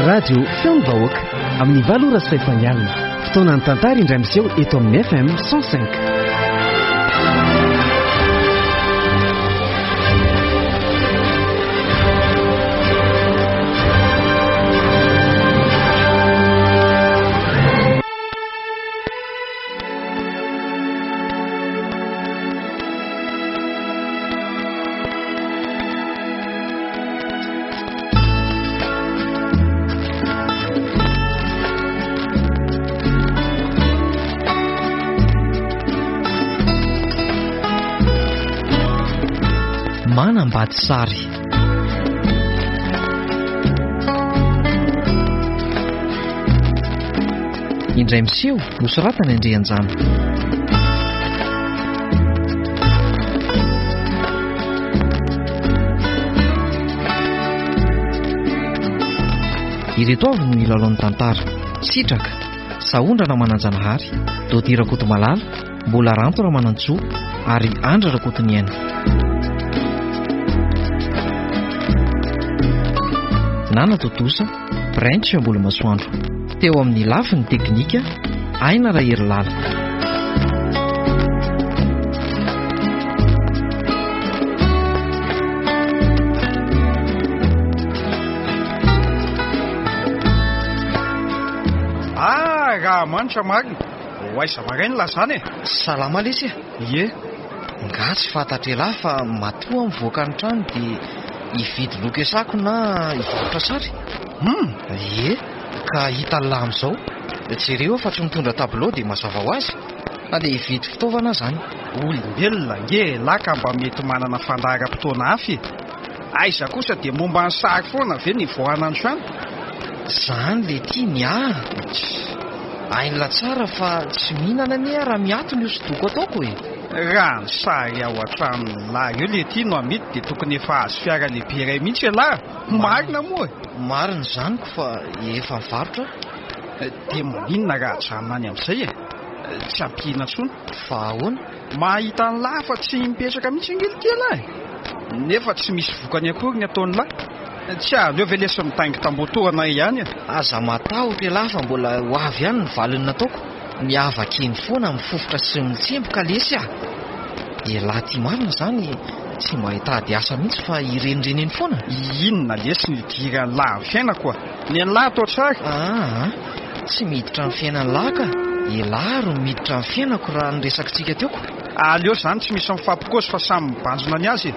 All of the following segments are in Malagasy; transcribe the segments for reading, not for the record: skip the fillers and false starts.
Radio Feon'ny Vahoaka amin'ny 8 ora sy fahefany alina. Fotoanan'ny tantara indray miseho eto amin'ny FM 105. Manambady sary. Indray miseho nosoratana Andrianjana. Ireto avy no nilalao ny tantara. Sitraka, Sahondra Ramananjanahary, Dody Rakotomalala, Mbola Ranto Ramanantsoa ary Andry Rakotoniaina. Nanatontosa, Branch Ambolomasoandro. Teo amin'ny lafiny teknika, Aina Raherilala. Ah, raha manitra marina. Ho aiza maraina lazana e? Salama lesy e. Ie. Nga tsy fantatr'elah fa matoa mivoaka ny trano dia hividy lokesako na hivarotra sary? Hum! Ie, ka hitan'lah amin'izao. Jereo fa tsy mitondra tableau dia mazava ho azy. Handeha hividy fitaovana aho izany. Olombelona ange elah ka mba mety manana fandaharam-potoana hafa e! Aiza kosa dia momba ny sary foana ve ny hivoahana ny trano? Zany le ty ny ahy. Hain'lah tsara fa tsy mihinana anie aho raha miato ny hosodoko ataoko e! Raha ny sary ao an-tranon'lah io le ty no amidy dia tokony efa hahazo fiara lehibe iray mihitsy elah! Marina moa e! Marina izany ko fa efa mivarotra aho. Dia maninona raha ajanona any amin'izay e? Tsy ampiana intsony. Fa ahoana? Mahita an'lah fa tsy mipetraka mihitsy ange le ty elah e! Nefa tsy misy vokany akory ny ataon'lah. Tsy aleo ve lesy mitaingin-tamboho ihany e? Aza matahotra elah fa mbola ho avy ihany ny valiny nataoko. Miavaka eny foana mifofotra sy mitsemboka lesy ah! Elah ty marina zany tsy mba hitady asa mihitsy fa hirenireny eny foana. Inona lesy no idiran'lah amin'ny fiainako a? Ny an'lah atao tsara. Aa, tsy miditra amin'ny fiainan'lah ka! Elah ro miditra amin'ny fiainako raha ny resakitsika teo ko. Aleo zany tsy misy mifampikôzy fa samy mibanjina ny azy e!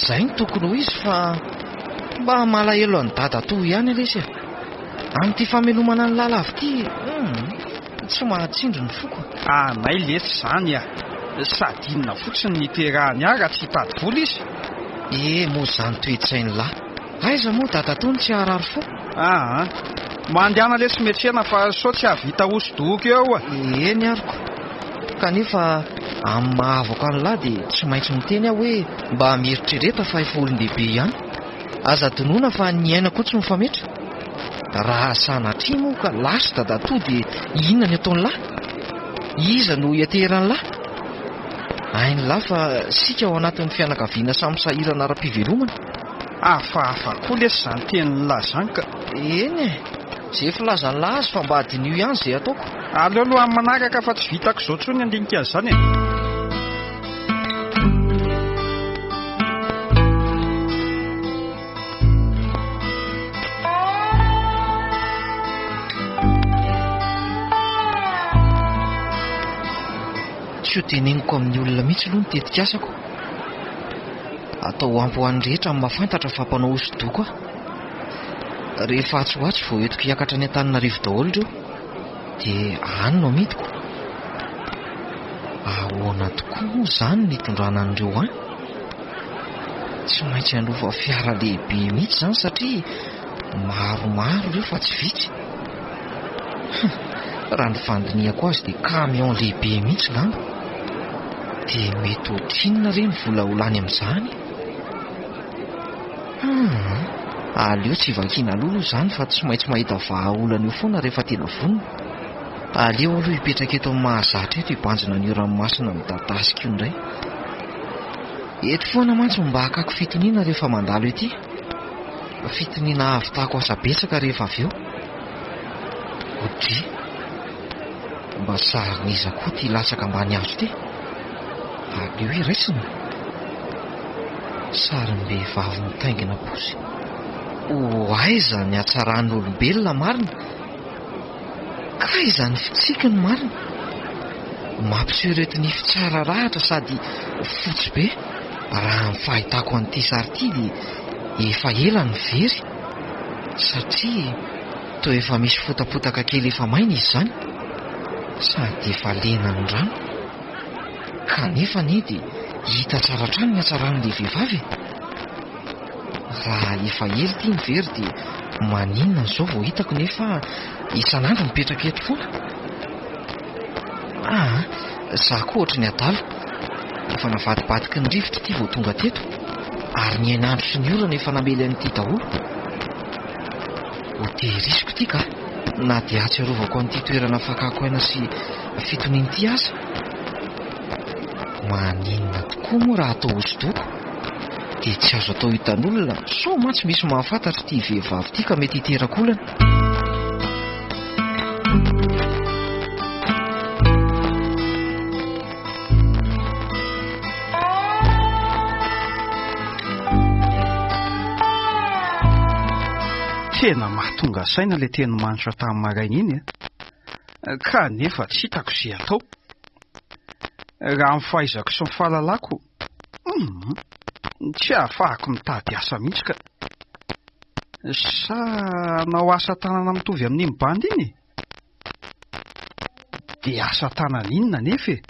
Zay no tokony ho izy fa mba malahelo an'i dadatoa ihany lesy a! Amin'ity famelomana ny lalavo ity, hum, tsy mahatsindry ny foko. Anay lesy izany a! Sady inona fotsiny ny hiterahany ahy raha tsy hitady vola izy? Eh, moa izany toe-tsain'lah. Aiza moa dadatoa no tsy haharary fo? Aa, mandehana lesy miantsena fa sao tsy hahavita hosodoko eo a! Eny ary ko. Kanefa amin'ny maha havako an'lah dia tsy maintsy miteny aho hoe mba mieritrereta fa efa olon-dehibe ihany. Aza adinoina fa ny aina koa tsy mifametra. Raha sanatria moa ka lasa dadatoa dia inona ny ataon'lah? Iza no hianteheran'lah? Hain'lah fa sika ao anatin'ny fianakaviana samy sahirana ara-pivelomana. Hafahafa koa lesy izany tenin'lah izany ka. Eny e! Izay filazan'lah azy fa mba diniho ihany izay ataoko. Aleo aloha amin'ny manaraka fa tsy vitako izao intsony ny handinika an'izany e! Tsy ho teneniko amin'ny olona mihitsy aloha ny tetikasako. Atao ampy ho an'ny rehetra ny mahafantatra fa mpanao hosodoko aho. Rehefa atsy ho atsy vao entiko hiakatra any Antananarivo daholo ireo. Dia any no amidiko. Ahoana tokoa moa izany ny hitondrana an'ireo any? Tsy maintsy handofa fiara lehibe mihitsy izany satria maromaro ireo fa tsy vitsy. Raha ny fandinihako azy dia camion lehibe mihitsy angamba. Dia mety ohatrinona re ny vola ho lany amin'izany? Hum, aleo tsy vakiana aloha aloha izany fa tsy maintsy mahita vahaolana eo foana rehefa tena vonona. Aleo aloha hipetraka eto amin'ny mahazatra eto hibanjina an'io ranomasina midadasika io indray. Eto foana mantsy no mba hakako fitoniana rehefa mandalo ety. Fitoniana hahavitako asa betsaka rehefa avy eo. Dry. Mba sarin'iza koa ity latsaka ambany hazo ity? Aleo iraisina. Sarim-behivavy mitaingina posy. Ho aiza ny hatsaran'olombelona marina? Kay izany fitsikiny marina? Mampiseho ireto nify tsara lahatra sady fotsy be. Raha ny fahitako an'ity sary ity dia efa ela no very. Satria toa efa misy fotapotaka kely efa maina izy izany. Sady efa lenan'ny rano. Kanefa anie dia hita tsara hatrany ny hatsaran'ilay vehivavy e. Raha efa ela ity ny very dia maninona izao vao hitako nefa isan'andro mipetraka eto foana. Aa, za koa ohatry ny adala. Efa navadibadiky ny rivotra ity vao tonga teto. Ary ny hainandro sy ny orana efa namely an'ity daholo. Ho tehiriziko ity ka, na dia ahatsiarovako an'ity toerana fakako aina sy fitoniana ity aza. Maninona tokoa moa raha atao hosodoko? Dia tsy azo atao hitan'olona, sao mantsy misy mahafantatra ity vehivavy ity ka mety hiteraka olana. Tena mahatonga saina ilay teny manitra tamin'ny maraina iny a. Ka nefa tsy hitako izay atao. Raha ny fahaizako sy ny fahalalako, hum, tsy ahafahako mitady asa mihitsy ka. Sa hanao asa tanana mitovy amin'iny bandy iny e? Dia asa tanana inona anefa e?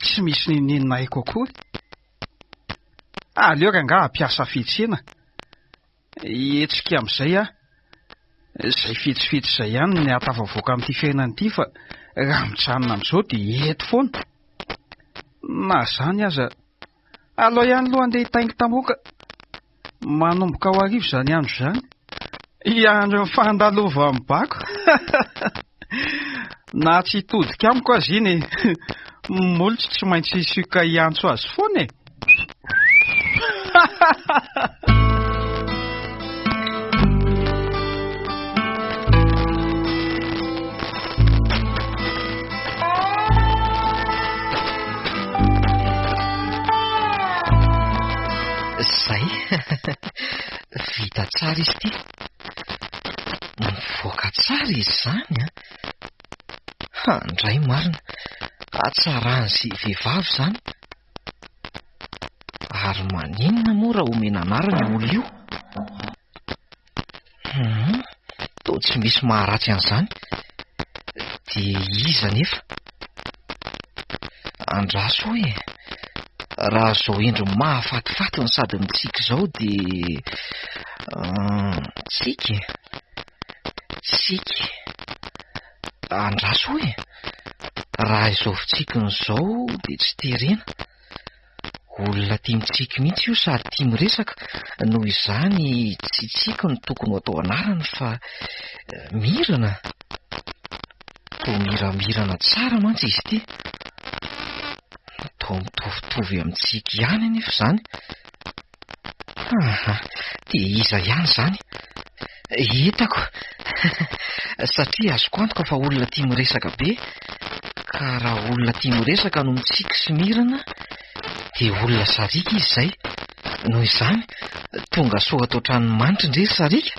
Tsy misy n'inon'inona haiko akory. Aleo rangaha hampiasa fihetsena. Hihetsika amin'izay aho. Izay fetsifetsy izay ihany ny hahatafavoaka amin'ity fiainana ity fa raha mijanona amin'izao dia eto foana. Na izany aza, aleo ihany aloha andeha hitaingin-tamboho ka. Manomboka ho arivo izany andro izany. Hiandry ny fandalovan'ny bako. Na tsy hitodika amiko aza iny e. Molotro tsy maintsy hisioka hiantso azy foana e. Zay. Vita tsara izy ity. Mivoaka tsara izy izany an. Handray marina. Hatsaran'izay vehivavy izany. Ary maninona moa raha omena anarana io olona io? Hum, toa tsy misy maharatsy an'izany. Dia iza anefa? Andraso hoy e. Raha izao endriny mahafatifaty no sady mitsiky izao dia... Tsiky e. Tsiky. Andraso hoy e. Raha izao fitsikiny izao dia tsy terena. Olona tia mitsiky mihitsy io sady tia miresaka, noho izany tsy Tsiky no tokony ho atao anarany fa Mirana. Toa miramirana tsara mantsy izy ity. Toa mitovitovy amin'i Tsiky ihany anefa izany. Aha, dia iza ihany izany? Hitako, satria azoko antoka fa olona tia miresaka be, ka raha olona tia miresaka no mitsiky sy mirana, dia olona sariaka izy izay. Noho izany, tonga soa ato an-tranon'i Manitra indray ry sariaka.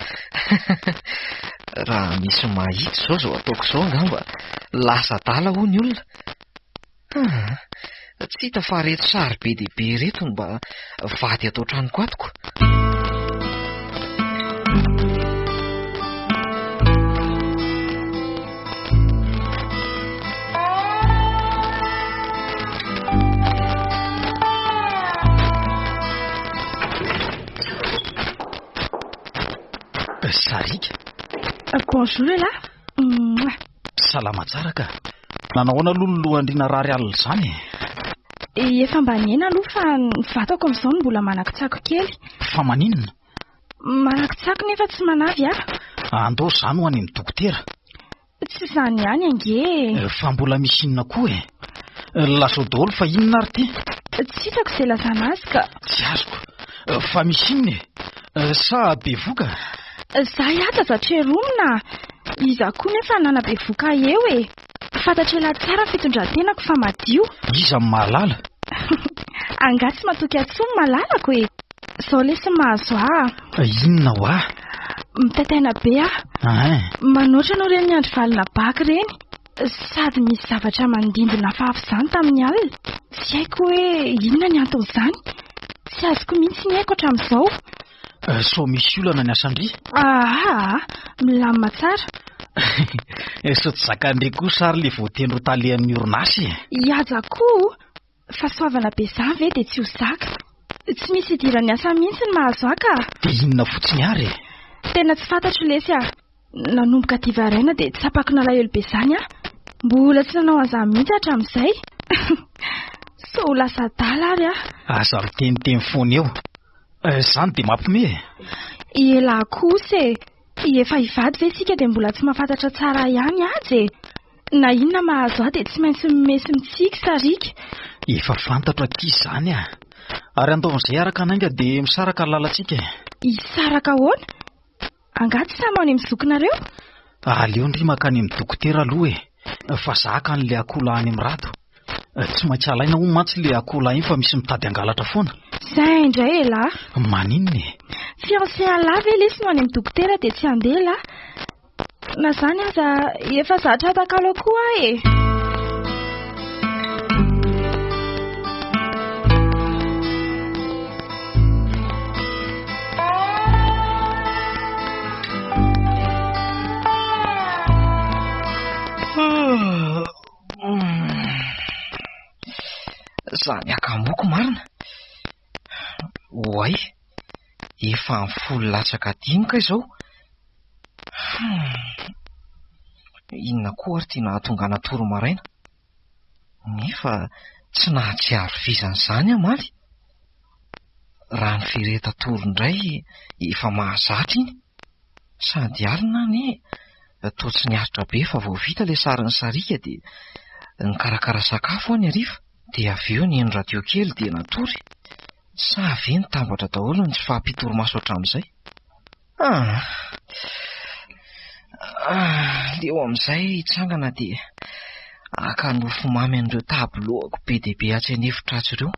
Raha misy mahita izao izao ataoko izao angamba lasa adala hoy ny olona. Aa, tsy hita fa reto sary be dia be ireto no mba vady ato an-tranoko ato ko. Sariaka. Bonjour elah. Mouah. Salama tsara ka. Nanao ahoana aloha ny lohan-dry narary alina izany e? Efa mba nihena aloha fa ny vatako amin'izao no mbola manakitsako kely. Fa maninona? Manakitsako nefa tsy manavy aho. Andao izany ho any amin'ny dokotera. Tsy izany ihany ange e. Fa mbola misy inona koa e? Lazao daholo fa inona ary ity? Tsy hitako izay lazana azy ka. Tsy azoko. Fa misy inona e? Sa bevoka? Za hiata zatreronina. Iza koa nefa nanabevoka eo e? Fantatr'elah tsara ny fitondran-tenako fa madio. Iza no mahalala? Angaha tsy matoky ahy tsony malalako e? Zao lesy ny mahazo ahy a. Inona hoa? Mitaitaina be aho. Ein. Manoatra anao ireny miandry valina bac ireny. Sady misy zavatra mandindona hafahafa izany tamin'ny alina. Tsy haiko hoe inona ny anton'izany. Tsy azoko mihitsy ny aiko hatramin'izao. Sao misy olana ny asan-dry? Aa, milamina tsara. Sao tsy zakan-dry kosa ary ilay voatendry ho talehan'ny orinasa e? Hihaja koa! Fahasoavana be izany ve dia tsy ho zaka? Tsy misy idiran'ny asa mihitsy ny mahazo ahy ka! Dia inona fotsiny ary e? Tena tsy fantatro lesy ah! Nanomboka diva haraina dia tsapako nalahelo be izany aho. Mbola tsy nanao an'izany mihitsy hatramin'izay. Sao ho lasa adala ary aho. Aza miteniteny foana eo. Izany dia mampime e! Elah kosa e! Efa hivady ve isika dia mbola tsy mahafantatra tsara ahy ihany aja e? Na inona mahazo ahy dia tsy maintsy mimehy sy mitsiky sariaka. Efa fantatro akia izany ah. Ary andao amin'izay araka anainga dia misaraka ny lalantsika e. Hisaraka ahoana? Angaha tsy samy any amin'ny zokinareo? Aleo ndry mankany amin'ny dokotera aloha e. Fa zaka an'ilay akoholahy any amin'ny rado. Tsy maintsy alaina hono mantsy ilay akoholahy iny fa misy mitady hangalatra foana. Zay indray elah. Maninona e? Fiancé an'lah ve lesy no any amin'ny dokotera dia tsy handeha lah? Na izany aza efa zatra atakalo akoho aho e. Zany akamoko marina. Oay, efa amin'ny folo latsaka dimy kay izao. Inona koa ary ity nahatonga natory maraina? Nefa tsy nahatsiaro vizana izany aho omaly. Raha ny firehetan-tory indray efa mahazatra iny. Sady alina anie toa tsy niaritra be fa vao vita ilay sarin'ny sariaka dia nikarakara sakafo aho ny hariva. Dia avy eo nihaino radio kely dia natory. Sa ve nitambatra daholo ny tsy fahampian-torimaso hatramin'izay? Ah! Aleo amin'izay hitsangana dia haka nofo mamy an'ireo tableau-ko be dia be atsy an'efitra atsy ireo.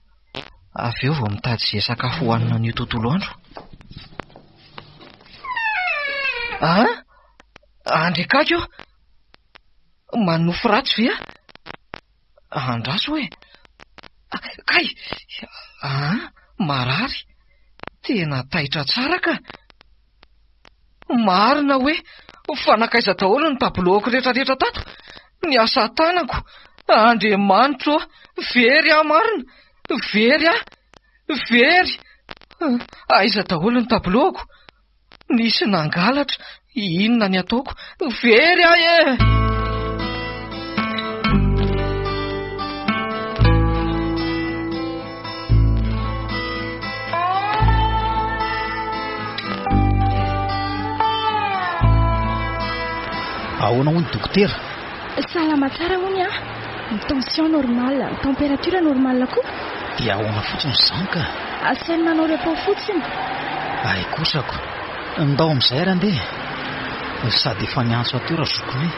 Avy eo vao mitady izay sakafo hohanina an'io tontolo andro. Ah! Andriakako io! Manofy ratsy ve aho? Andraso e! Kay! Ah, marary! Tena taitra tsara ka! Marina hoe fa nankaiza daholo ny tableau-ko rehetrarehetra tato? Ny asa tanako! Andriamanitro ô! Very aho marina! Very aho! Very! Aiza daholo ny tableau-ko? Nisy nangalatra, inona ny ataoko? Very aho e! Ahoana hono dokotera? Salama tsara hono aho. Ny tension normal, ny température normal koa. Dia ahoana fotsiny izany ka? Asainy manao repos fotsiny. Hay kosako. Ndao amin'izay ary andeha. Sady efa niantso ahy teo razokinay.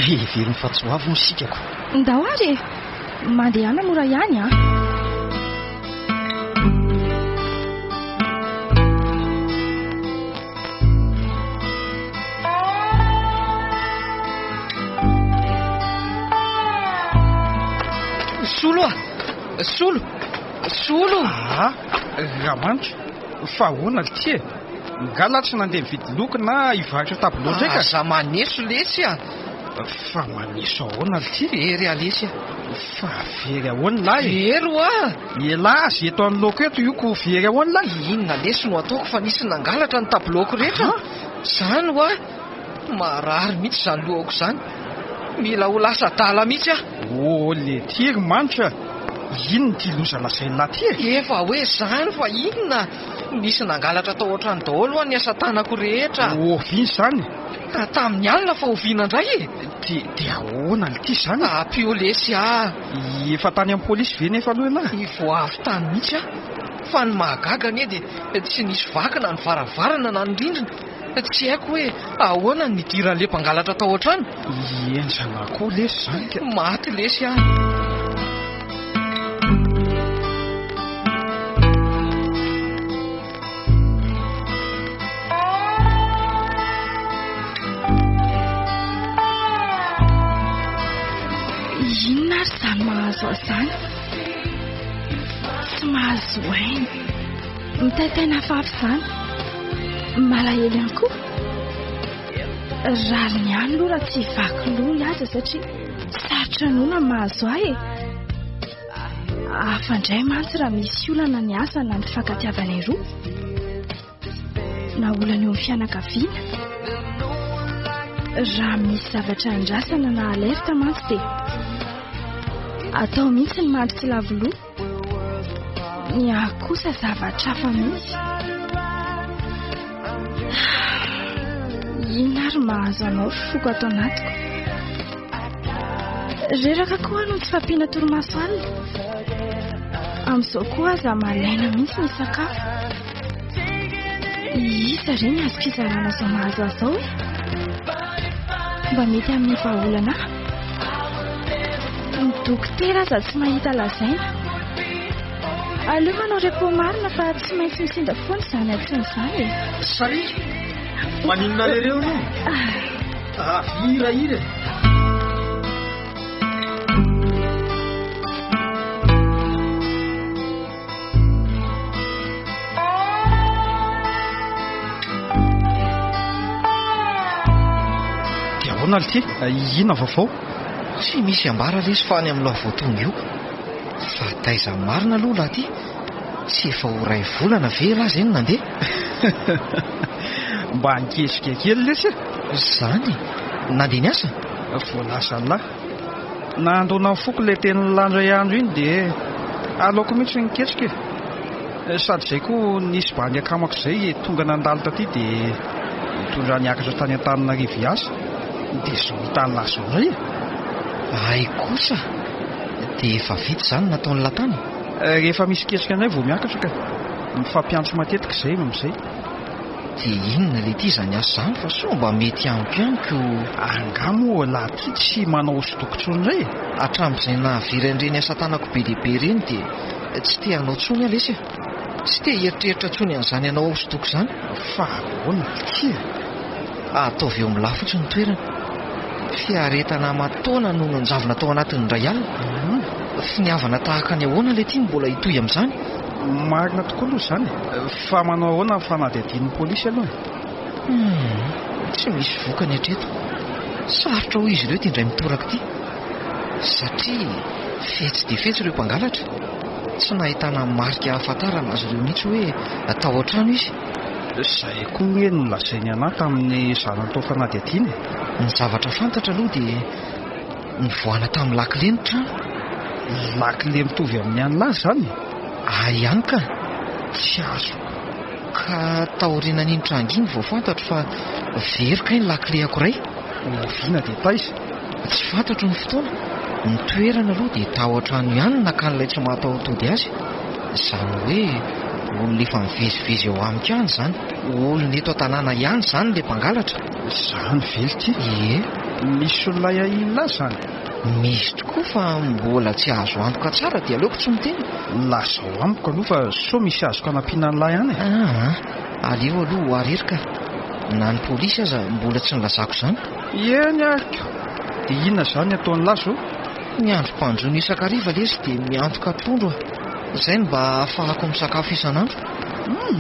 Heveriny fa tsy ho avy hono sikako. Ndao ary e! Mandehana mora ihany an! Solo a! Solo! Solo! Ah, Ramanitra, fa ahoana ry ty e? Nga lahy tsy nandeha nividy loko na hivarotra tableau indray ka? Aza maneso lesy a! Fa maneso ahoana ry ty? Very aho lesy a! Fa very ahoana lahy e? Very hoa! Elah aza eto anoloako eto io ko very ahoana lahy? Inona lesy no ataoko fa nisy nangalatra ny tableau-ko rehetra? Zany hoa! Marary mihitsy izany lohako izany. Mila ho lasa adala mihitsy aho. Oh letia ry Manitra, inona ity loza lazain'lah ity e? Efa hoe izany fa inona? Nisy nangalatra tao an-trano daholo hoa ny asa tanako rehetra. Oviana izany? Tamin'ny alina fa oviana indray e? Dia dia ahoana letia izany? Ampio lesy aho. Efa tany amin'ny polisy ve nefa aloha ialahy? Vao avy tany mihitsy aho. Fa ny mahagaga anie dia tsy nisy vaky na ny varavarana na ny rindrina. Tsy haiko hoe ahoana ny nidiran'ilay mpangalatra tao an-trano. Henjana koa lesy izany ka. Maty lesy aho. Inona ary izany mahazo ahy izany? Tsy mahazo aina. Mitaintaina hafahafa izany. Malahelo ihany koa. Rariny ihany aloha raha tsy hivaky loha hilaza satria sarotra noana ny mahazo ahy e. Hafa indray mantsy raha misy olana ny asa na ny fifankatiavanay roa. Na olana eo amin'ny fianakaviana. Raha misy zavatra andrasana na alerte mantsy dia atao mihitsy ny mandry tsy lavo loha. Ny ahy kosa zavatra hafa mihitsy. Inona ary mahazo anao ry foko ato anatiko? Reraka koa aho noho ny tsy fahampiana torimaso alina. Amin'izao koa aza malaina mihitsy ny hisakafo. Iza re ny azoko izarana izao mahazo ahy izao e? Mba mety hanome vahaolana ahy? Ny dokotera aza tsy mahita lazaina. Aleo manao repos marina fa tsy maintsy misinda foana izany atsimo izany e. Sary, maninona lereo anao? Avia hirahira e. Dia ahoana lty? Inona vaovao? Tsy misy ambara lesy fa any amin'ilay vao tonga io. Fa taiza marina aloha lahy ty? Tsy efa ho iray volana ve ialahy izay no nandeha? Mba niketrika kely lesy e! Izany? Nandeha niasa? Voalazan'lah. Nandona ny foko ilay tenin'i Lanja indray andro iny dia aleoko mihitsy niketrika e. Sady izay koa nisy bandy akamako izay tonga nandalo taty dia nitondra niakatra tany Antananarivo hiasa dia izao hitan'lah izao indray e. Hay kosa! Dia efa vita izany nataon'lah tany? Rehefa misy ketrika indray vao miakatra ka. Mifampiantso matetika izay amin'izay. Dia inona letia izany asa izany fa sao mba mety amiko ihany ko. Angaha moa lahy ty tsy manao hosodoko intsony indray e? Hatramin'izay nahavery an'ireny asa tanako be dia be ireny dia tsy te hanao intsony aho lesy a! Tsy te hieritreritra intsony an'izany hanao hosodoko izany. Fa ahoana letia e? Ataovy eo amin'ny lahy fotsiny ny toerana. Fiaretana aman-taona no nanjavona tao anatin'ny indray alina. Finiavana tahaka ny ahoana letia no mbola hitohy amin'izany? Marina tokoa aloha izany e! Fa manao ahoana ny fanadihadian'ny polisy aloha e? Humm, tsy misy vokany hatreto. Sarotra hoy izy ireo ity indray mitoraka ity. Satria fetsy dia fetsy ireo mpangalatra. Tsy nahitana marika ahafantarana azy ireo mihitsy hoe tao an-trano izy. Izay koa anie no nolazainy anà tamin'ny izaho natao fanadihadiana e! Ny zavatra fantatra aloha dia nivoahana tamin'ny lakile ny trano. Lakile mitovy amin'ny an'lah izany? Ahy ihany ka! Tsy azoko. Ka taorianan'iny tranga iny vao fantatro fa very kay ny lakile-ako iray. Oviana dia taiza? Tsy fantatro ny fotoana. Ny toerana aloha dia tao an-trano ihany no nakan'ilay tsy mahataho-tody azy. Izany hoe olona efa mivezivezy eo amiko ihany izany. Olona eto an-tanàna ihany izany ilay mpangalatra. Izany ve ity? Ie. Misy olona ahiahian'lah izany? Misy tokoa fa mbola tsy azo antoka tsara dia aleoko tsy miteny. Lazao amiko aloha fa sao misy azoko anampiana an'lah ihany e. Aa, aleo aloha ho arery ka. Na ny polisy aza mbola tsy nilazako izany. Eny ary ko. Dia inona izany ataon'lah zao? Miandry mpanjono isan-kariva lesy dia miantoka trondro aho. Izay no mba ahafahako misakafo isan'andro. Hum.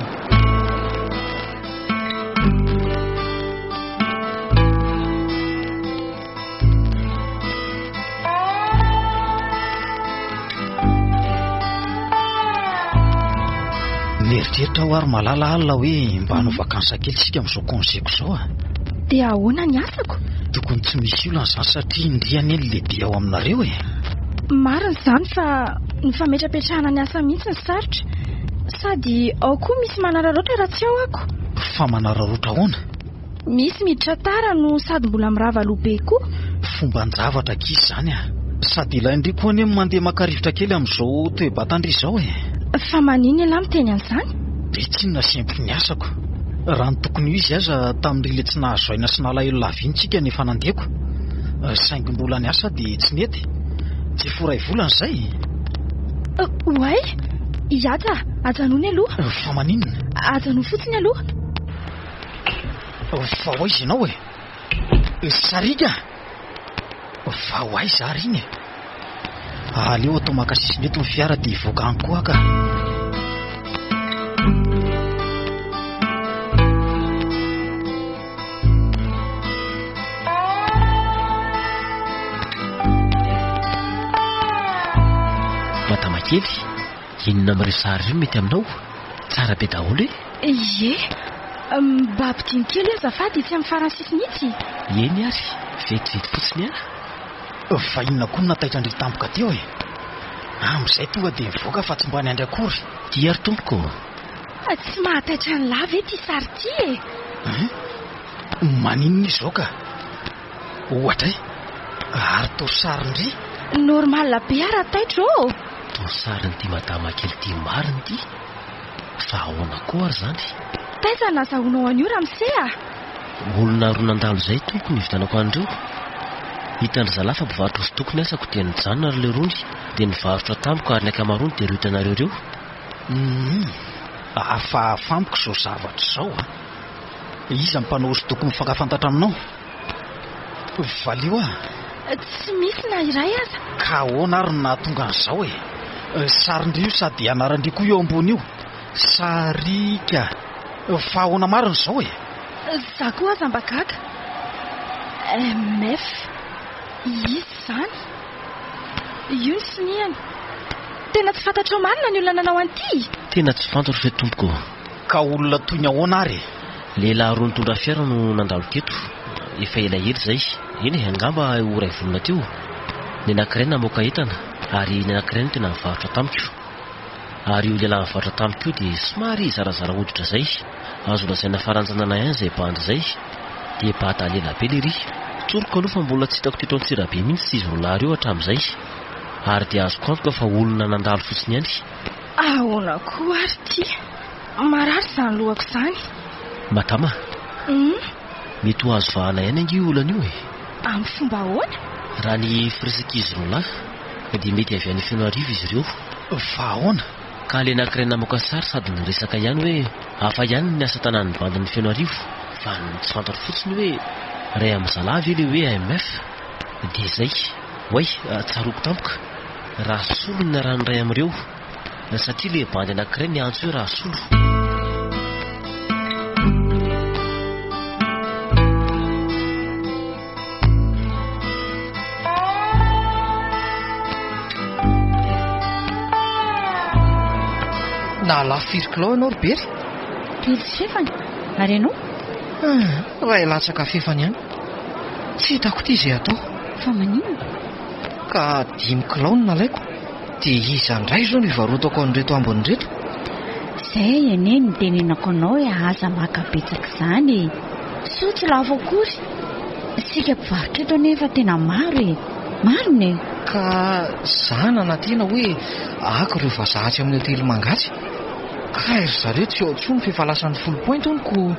Mieritreritra aho ary malala alina hoe mba hanao vacances kely tsika amin'izao congé-ko izao a. Dia ahoana ny asako? Tokony tsy misy olana izany satria ndry anie ny lehibe ao aminareo e. Marina izany fa ny fametrapetrahana ny asa mihitsy no sarotra. Sady ao koa misy manararaotra raha tsy ao ako. Fa manararaotra ahoana? Misy miditra tara no sady mbola mirava aloha be koa. Fomban-javatra ankizy izany a! Sady ilain-dry koa anie ny mandeha maka rivotra kely amin'izao toe-batan-dry izao e! Fa maninona ialahy miteny an'izany? Be tsinona sempotry ny asako. Raha ny tokony ho izy aza tamin'ry le tsy nahazo aina sy nalahelo lava iny tsika no efa nandeko. Saingy mbola niasa dia tsy nety. Tsy efa ho iray volana izay? Oay! Ihaja, ajanony aloha. Fa maninona? Ajanony fotsiny aloha. Fa ho aiza ianao e? Sariaka! Fa ho aiza ary iny e? Aleo atao maka sisiny eto ny fiara dia hivoaka any koa aho ka. Madama kely, inona amin'ireo sary ireo no mety aminao? Tsara be daholo e! Ie, mba ampidino kely azafady etsy amin'ny farany sisiny itsy. Eny ary, vetivety fotsiny ihany. Fa inona koa no nataitra an-dry tampoka teo e? Amin'izay tonga dia mivoaka fa tsy mba niandry akory. Dia ry tompoko ô! Tsy mahataitra an'lah ve ity sary ity e? Hein? Maninona izy izao ka? Ohatra e! Ary toa sarin-dry? Normal be aho raha taitra ô! Toa sarin'ity madama kely ity marina ity? Fa ahoana koa ary izany? Taiza no nazahoanao an'io ramose a? Olona roa nandalo izay tompoko no nividianako an'ireo. Hitan-dry zalahy fa mpivarotra hosodoko ny asako dia nijanona ry lerony dia nivarotra tamiko ary ny ankamaroany dia ireo hitanareo ireo. Humm, hafahafa amiko izao zavatra izao a! Iza ny mpanao hosodoko mifankafantatra aminao? Valio aho. Tsy misy na iray aza. Ka ahoana ary no nahatonga an'izao e? Sarin-dry io sady anaran-dry koa eo ambony io. Sariaka. Fa ahoana marina izao e? Za koa aza mba gaga. MF. Iza izany? Io ny soniany. Tena tsy fantatrao marina ny olona nanao an'ity? Tena tsy fantatro re tompoko. Ka olona toy ny ahoana ary e? Lehilahy roa nitondra fiara no nandalo teto. Efa elaela izay. Eny e, angamba ho iray volana teo. Ny anankiray namoaka entana ary ny anankiray no tena nivarotra tamiko. Ary io lehilahy nivarotra tamiko io dia somary zarazara hoditra izay. Azo lazaina fa ranjanana ihany izay bandy izay. Dia bada lela be lery. Tsoriko aloha fa mbola tsy hitako teto Antsirabe mihitsy izy roalahy ireo hatramin'izay. Ary dia azoko antoka fa olona nandalo fotsiny ihany. Ahoana koa ary ity? Marary izany lohako izany. Madama, Hum? mety ho azo vahana ihany ange io olana io e. Amin'ny fomba ahoana? Raha ny firesak'izy roalahy dia mety avy any Fenoarivo izy ireo. Fa ahoana? Ka ilay anankiray namoaka sary sady niresaka ihany hoe hafa ihany ny asa tanàn'ny bandin'i Fenoarivo fa ny tsy fantatro fotsiny hoe iray amin'ny zalahy ve ilay hoe AMF? Dia izay. Oay, tsaroako tampoka. Rasolo no niarahan'ny iray amin'ireo satria ilay bandy anankiray niantso hoe Rasolo. Nahalafo firy kilao ianao ry Bery? Telo sy fefany. Ary ianao? Iray latsaka fefany ihany. Tsy hitako ity izay atao. Fa maninona? Ka dimy kilao no nalaiko, dia iza indray izao no hivarotako an'ireto ambiny ireto? Izay anie no nitenenako anao hoe aza maka betsaka izany e! Soa tsy lafo akory. Isika mpivarotra eto anefa tena maro e! Marina e! Ka za nanantena hoe haka ireo vazaha atsy amin'ny hotely Mangatsy. Kay ry zareo tsy ao intsony f'efa lasan'ny Foulpointe hono ko.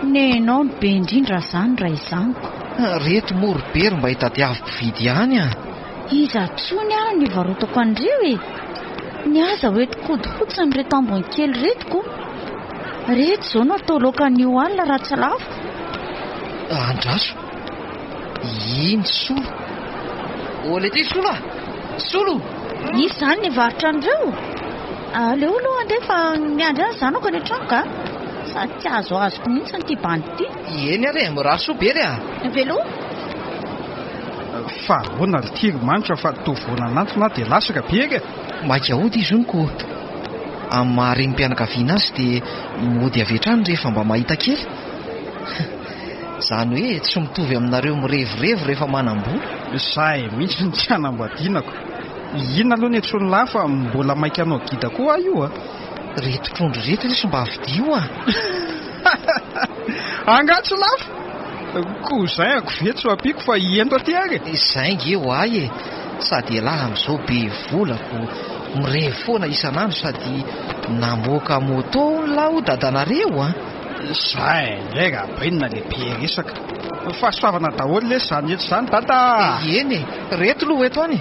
Nenao no be indrindra zany raha izany ko. Reto moa ry Bery mba hitadiavo mpividy ihany a! Iza tsony ary no hivarotako an'ireo e! Ny aza ho entiko hody fotsiny ireto ambiny kely ireto ko! Reto izao no atao laoka anio alina raha tsy lafo. Andraso! Iny Solo! Olé ty Solo a! Solo! Iza izany no hivarotra an'ireo? Aleo aloha andeha fa miandry ahy ny zanako any an-trano ka! Sady tsy azoazoko mihitsy ity bandy ity. Eny ary e, mirary soa Bery a! Veloma! Fa ahoana ry ity ry Manitra fa toa vao nanantona aho dia lasa ka Bery e! Maika hody izy hono ko. Amin'ny maha renim-pianakaviana azy dia mody avy hatrany rehefa mba mahita kely. Izany hoe tsy mitovy aminareo mirevirevy rehefa manam-bola. Izay mihitsy no tsy hanambadianako. Inona aloha ny antsoin'lah fa mbola maika hanao gida koa aho io a! Reto trondro reto lesy mba vidio a! Angaha tsy lafo? Cousin-ko ve tsy ho ampiako fa ento aty ary e! Izay nge ho ahy e! Sady elah amin'izao be vola ko mirevy foana isan'andro sady namoaka moto hono lah o dadanareo a! Zay indray Rabainina le be resaka. Fahasoavana daholo lesy izany rehetra izany dada a! Eny e, reto aloha eto any e.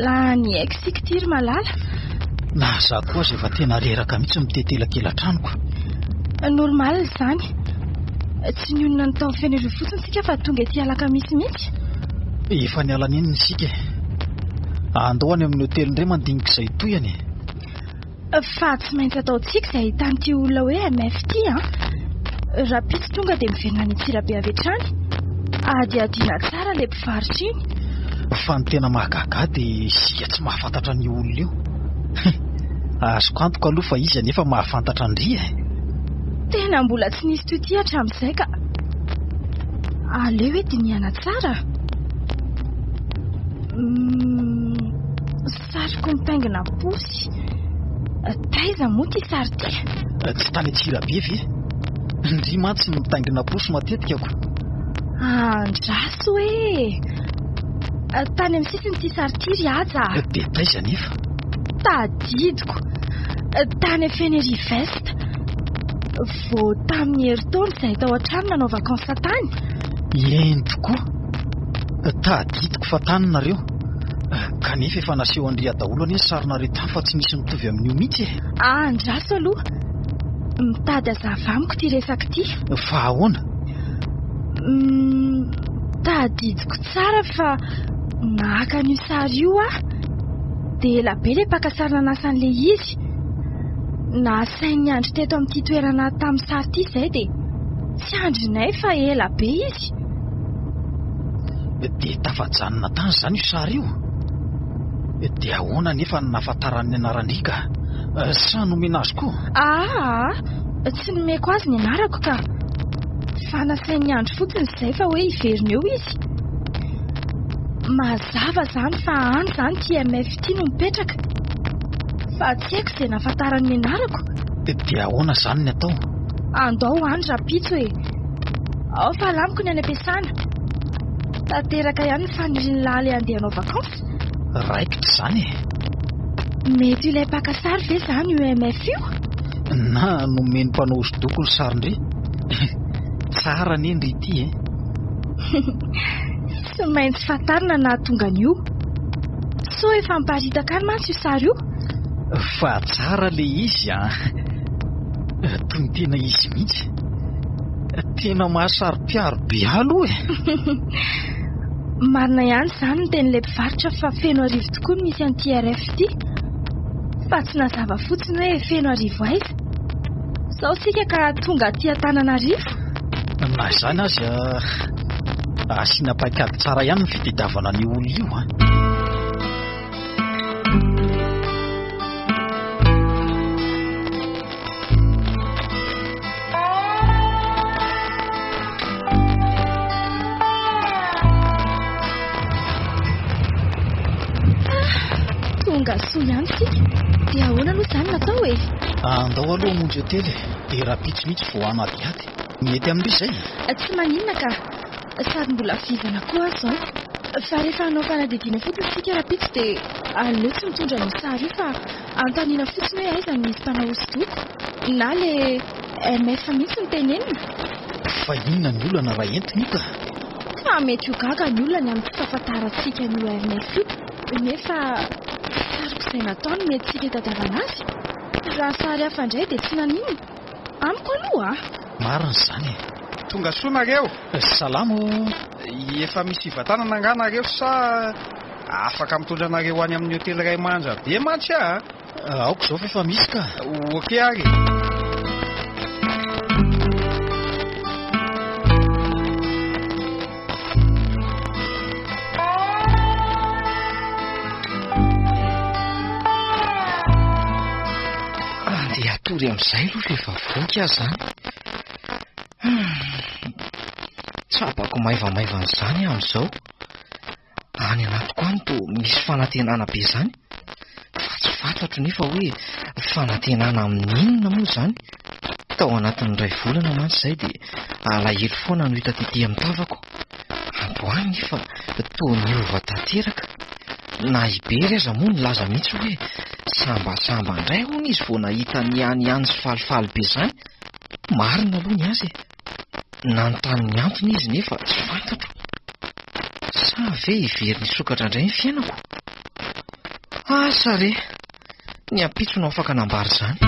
Lany aiko isika ity ry malala. Na za koa aza efa tena reraka mihitsy mitety elakelan-tranoko. Normal izany. Tsy nionona ny tao Fenerivo fotsiny isika fa tonga ety Alakamisy mihitsy. Efa niala nenina isika e. Andao any amin'ny hotely indray mandinika izay tohiny e. Fa tsy maintsy ataontsika izay ahitan'ity olona hoe MF ity an! Rahampitso tonga dia miverina any Antsirabe avy hatrany. Hadihadiana tsara ilay mpivarotra iny. Fa ny tena mahagaga ahy dia isika tsy mahafantatra an'io olona io. Azoko antoka aloha fa izy anefa mahafantatra an-dry e! Tena mbola tsy nisy toy ity hatramin'izay ka! Aleo hoe dinihana tsara. Sariko mitaingina posy. Taiza moa ity sary ity? Tsy tany Antsirabe ve? Ndry mantsy no mitaingina posy matetika ko. Andraso e! Tany amin'ny sisiny ity sary ity ry Haja a! Dia taiza anefa? Tadidiko! Tany Fenerive-Est. Vao tamin'ny herintaona izahay tao an-trano nanao vacances tany. Eny tokoa! Tadidiko fa tany nareo. Kanefa efa naseho an-dry daholo anie ny sarinareo tany fa tsy misy mitovy amin'io mihitsy e! Andraso aloha! Mitady hazava amiko ity resaka ity. Fa ahoana? Humm, tadidiko tsara fa naka an'io sary io aho. Dia ela be ilay mpaka sary nanasa an'ilay izy. Nasainy niandry teto amin'ity toerana tamin'ny sary ity izahay dia tsy andrinay fa ela be izy. Dia tafajanona tany izany io sary io? Dia ahoana anefa no nahafantarany ny anaran-dry ka? Sa nomena azy koa? Aa, tsy nomeko azy ny anarako ka. Fa nasainy niandry fotsiny izay fa hoe hiverina eo izy. Mazava izany fa any izany ity MF ity no mipetraka. Fa tsy haiko izay nahafantarany ny anarako. Dia ahoana izany ny atao? Andao any rahampitso e. Ao fa alamiko ny any am-piasana. Tanteraka ihany ny fanirian'i Laly handeha hanao vacances. Raikitra izany e! Mety ho ilay mpaka sary ve izany io MF io? Na nomen'ny mpanao hosodoko ny sarin-dry. Tsara anie ndry ity e! Tsy maintsy fantarina ny nahatonga an'io. Sao efa miparitaka any mantsy io sary io? Fa tsara le izy an! Toy ny tena izy mihitsy. Tena mahasaro-piaro be ahy aloha e! Marina ihany izany ny tenin'ilay mpivarotra fa Fenoarivo tokoa no misy an'ity RF ity. Fa tsy nazava fotsiny hoe Fenoarivo aiza. Sao isika ka tonga aty Antananarivo? Na izany aza, asiana paikady tsara ihany ny fitadiavana an'io olona io an! Tonga soa ihany isika. Dia ahoana aloha izany no atao e? Andao aloha hamonjy hotely e. Dia rahampitso mihitsy vao hanadihady. Mety amin-dry izay? Tsy maninona ka. Sady mbola vizana koa aho izao. Fa rehefa hanao fanadihadiana fotsiny isika rahampitso dia aleo tsy mitondra an'io sary io fa Anontaniana fotsiny hoe aiza no misy mpanao hosodoko na le MF mihitsy no tenenina. Fa inona ny olana raha entina io ka? Fa mety ho gaga ny olona ny amin'ny tsy fahafantarantsika an'io MF io nefa sariko izay natao no mety tsika hitadiavana azy. Raha sary hafa indray dia tsy naninona. Amiko aloha a! Marina izany e! Tonga soa nareo! Salama ô! Efa misy hivantanana angaha nareo sa Afaka mitondra anareo any amin'ny hotely iray manja be mantsy aho a! Aoka izao fa efa misy ka! Ok ary e! Andeha hatory amin'izay aloha fa efa voky aho izany. Tsapako maivamaivana izany aho amin'izao. Any anatiko any toa misy fanantenana be izany, fa tsy fantatro nefa hoe fanantenana amin'ny inona moa izany. Tao anatin'ny iray volana mantsy izay dia alahelo foana no hita tety amin'ny tavako. Androany nefa toa niova tanteraka. Na i Bery aza moa nilaza mihitsy hoe sambasamba indray hono izy vao nahita ny any ihany sy falifaly be izany. Marina aloha ny azy e. Nanontany ny antony izy nefa tsy fantatro. Sa ve hiverina hisokatra indray ny fiainako? Asa re! Ny ampitso no afaka nambara izany.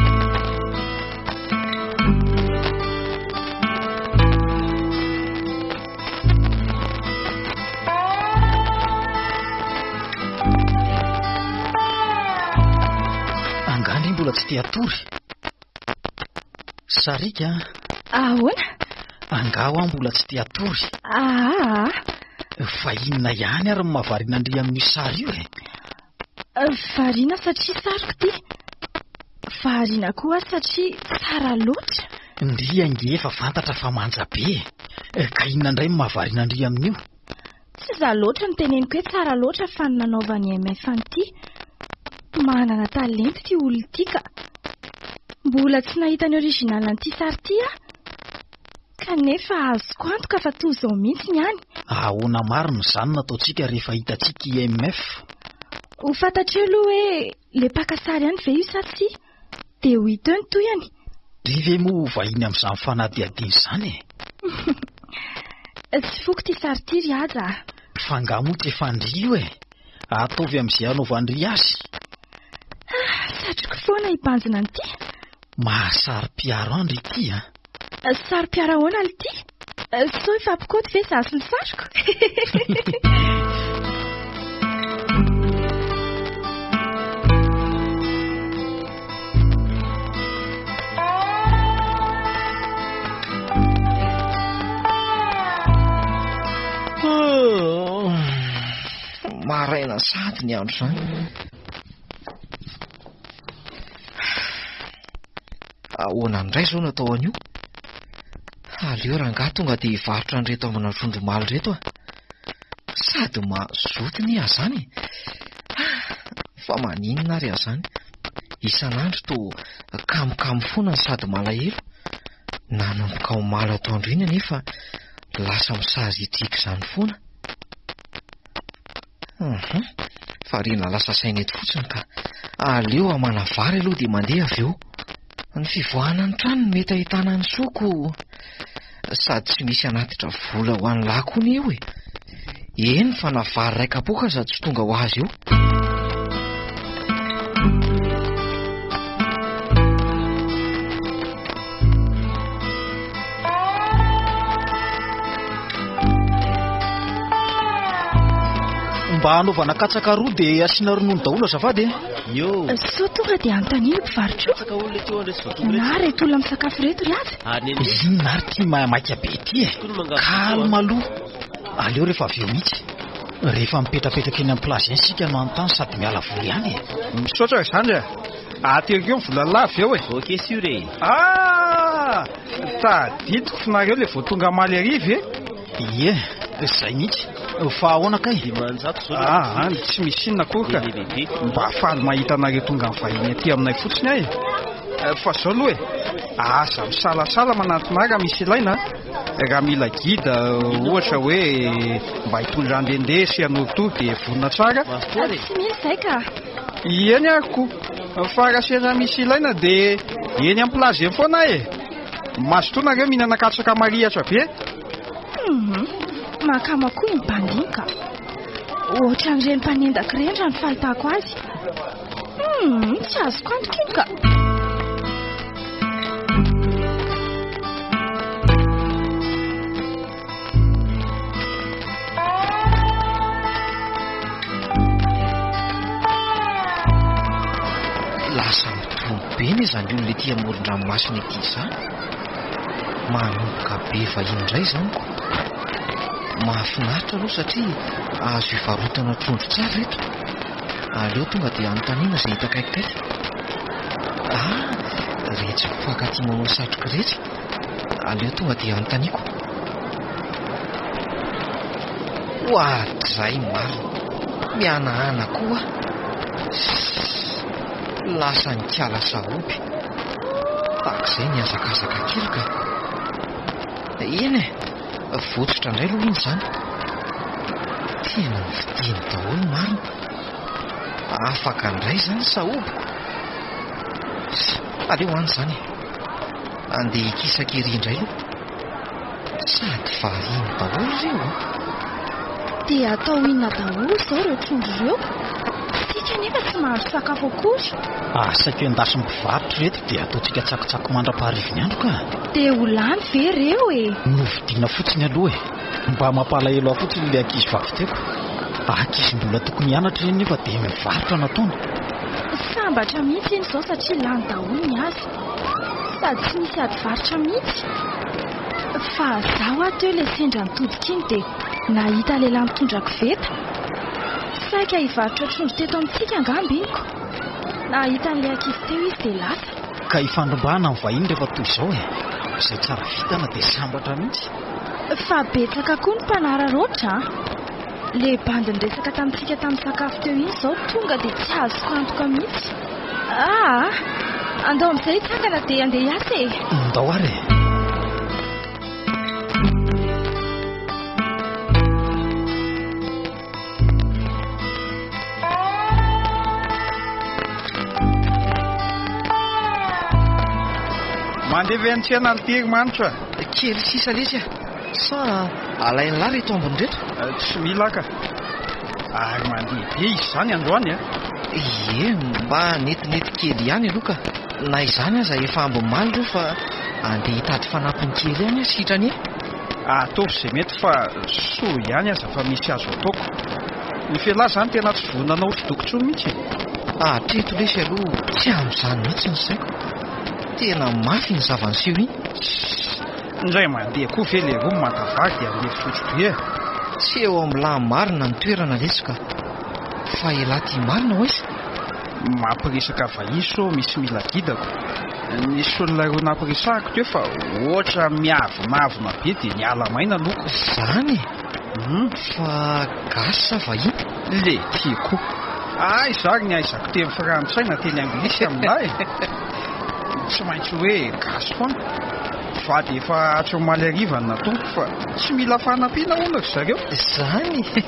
Angaha ndry mbola tsy te hatory? Sariaka a! Ahoana? Angaha hoa mbola tsy te hatory? Aa! Fa inona ihany ary no mahavariana an-dry amin'io sary io e? Variana satria sariko ity. Variana koa aho satria tsara loatra. Ndry ange efa fantatra fa manja be e! Ka inona indray no mahavariana an-dry amin'io? Tsy izaho loatra no teneniko hoe tsara loatra fa ny nanaovan'i MF an'ity. Manana talenta ity olona ity ka. Mbola tsy nahita ny original an'ity sary ity aho. Kanefa azoko antoka fa toa izao mihitsy ny any. Ahoana marina izany no ataontsika rehefa hitantsika i MF? Ho fantatreo aloha hoe le mpaka sary ihany ve io sa tsia? Dia ho hita eo ny tohiny. Ry ve moa ho vahiny amin'izany fanadihadiana izany e? Tsy foko ity sary ity ry Haja a! Fa angaha moa tsy efa an-dry io e? Ataovy amin'izay hanaovan-dry azy. Ah, satriko foana hibanjina an'ity. Mahasaro-piaro an-dry ity a! Saro-piaro ahoana l'ty? Sao hifampikaoty ve izaho sy ny sariko? Maraina sahady ny andro izany. Ahoana indray izao no atao an'io? Aleo rangahy tonga dia hivarotra an'ireto ambina trondro omaly ireto a! Sady mazoto anie aho izany e! Fa maninona ary aho izany? Isan'andro toa kamokamo foana no sady malahelo. Nanomboka omaly atoandro iny anefa lasa misaritriaka izany foana. Hum, variana lasa saina eto fotsiny ka. Aleo hamana vary aloha dia mandeha avy eo. Ny fivoahana ny trano no mety ahitana ny soko. Sady tsy misy hanatitra vola ho an'ny lahy koa anie eo e. Eny fa na vary iray kapoaka aza tsy tonga ho azy eo. Mba hanaovana katsaka roa dia asiana ronono daholo azafady e. Yo. Sao tonga dia anontaniana mpivarotra io. Katsaka olona ety andresy voatoky Na reto olona misakafo reto ry aza. Inona ary ity maimaika be ity e? Calme aloha. Aleo rehefa avy eo mihitsy. Rehefa mipetrapetraka eny amin'ny plage eny isika no hanontany sady miala voly ihany e. Misaotra ry zandry a. Ateriko eo ny vola lava eo e. Ok sûr e. Ah! Tadidiko fa nareo le vao tonga omaly hariva e. Ie, zay mihitsy. Fa ahoana kay? 500 zao le Ah, tsy misy inona akory ka. Mba faly mahita anareo tonga mivahiny aty aminay fotsiny aho e. Fa zao aloha e, aza misalasala manantona ahy raha misy ilaina a. Raha mila guide ohatra hoe mba hitondra handehandeha sy hanorotoro dia vonona tsara. Tsy mila izay ka. Eny ary ko. Fa raha sendra misy ilaina dia eny amin'ny plage eny foana aho e. Mazotoa nareo mihinana katsaka marihatra be. Hum, mahakama koa iny bandy iny ka. Ohatran'ireny mpanendaka ireny raha ny fahitako azy. Hum, tsy azoko antoka iny ka. Lasa mitombo be anie izany olona ety amoron-dranomasina ety izany. Manomboka be vahiny indray izany ko. Mahafinaritra aloha satria azo ivarotana trondro tsara eto. Aleo tonga dia anontaniana izay hita akaikikaiky. Ah, retsy mpifankatia manao satroka iretsy. Aleo tonga dia anontaniako. Oadray marina. Mihanahana koa aho. Sss, lasa nikala sahoby. Tahak'izay nihazakazaka kely ka. Eny e, votsotra indray aloha iny izany. Tena novidiany daholo marina. Afaka indray izany sahobiko. Aleo any izany e. Andeha hikisaka ery indray aloha. Sady vahiny daholo ireo an! Dia atao inona daholo izao ireo trondro ireo? Isika anefa tsy mahandro sakafo akory. Asaiko endasin'ny mpivarotra ireto dia ataontsika tsakotsako mandra-paharivon'ny andro ka! Dia ho lany ve ireo e? Novidiana fotsiny aloha e! Mba mampalahelo ahy fotsiny ilay ankizy vavy teoko. Ankizy mbola tokony hianatra ireny nefa dia mivarotra nataony. Sambatra mihitsy iny izao satria lany daholo ny azy. Sady tsy nisy ady varotra mihitsy. Fa za hoa teo ilay sendra nitodika iny dia nahita lehilahy mitondra koveta. Saika hivarotra trondro teto amintsika angamba iny ko. Nahita an'ilay ankizy teo izy dia lasa. Ka hifandrombahana amin'ny vahiny rehefa toy izao e! Izay tsara vintana dia sambatra mihitsy. Fa betsaka koa ny mpanararaotra an! Le bandy niresaka tamintsika tamin'ny sakafo teo iny izao tonga dia tsy azoko antoka mihitsy. Aa! Andao amin'izay hitsangana dia andeha hiasa e! Ndao ary e! Mandeha ve ny tsena ry Tiry Manitra? Kely sisa lesy a! Sa alain'lah reto ambiny reto? Tsy mila ka. Ary mandeha be izy izany androany a! Ie, mba netinety kely ihany aloha ka. Na izany aza efa amby maly ireo fa andeha hitady fanampiny kely ihany aho sitrany e! Ataovy izay mety fa soa ihany aza fa misy azo ataoko. Ny Fela izany tena tsy vonona hanao hosodoko intsony mihitsy e! Hatreto lesy aloha tsy amin'izany mihitsy ny saiko. Tena mafy iny zava-niseho iny. Tssy! Indray mandeha koa ve leroa maka vary dia andeha fisotro be e! Tsy eo amin'ny lahy marina ny toerana lesy ka. Fa elah ty marina hoaiza? Mampiresaka vahiny sao misy mila gidako. Nisy olona roa nampiresahako teo fa ohatra miavonavona be dia niala maina aloha. Zany e! Fa gasy sa vahiny? Le tiako. Aiza ary ny ahaizako teny frantsay na teny anglisy amin'lah e! Tsy maintsy hoe gasy foana. Mpivady efa hatry omaly hariva no natomboko fa tsy mila fanampiana hono ry zareo. Zany e!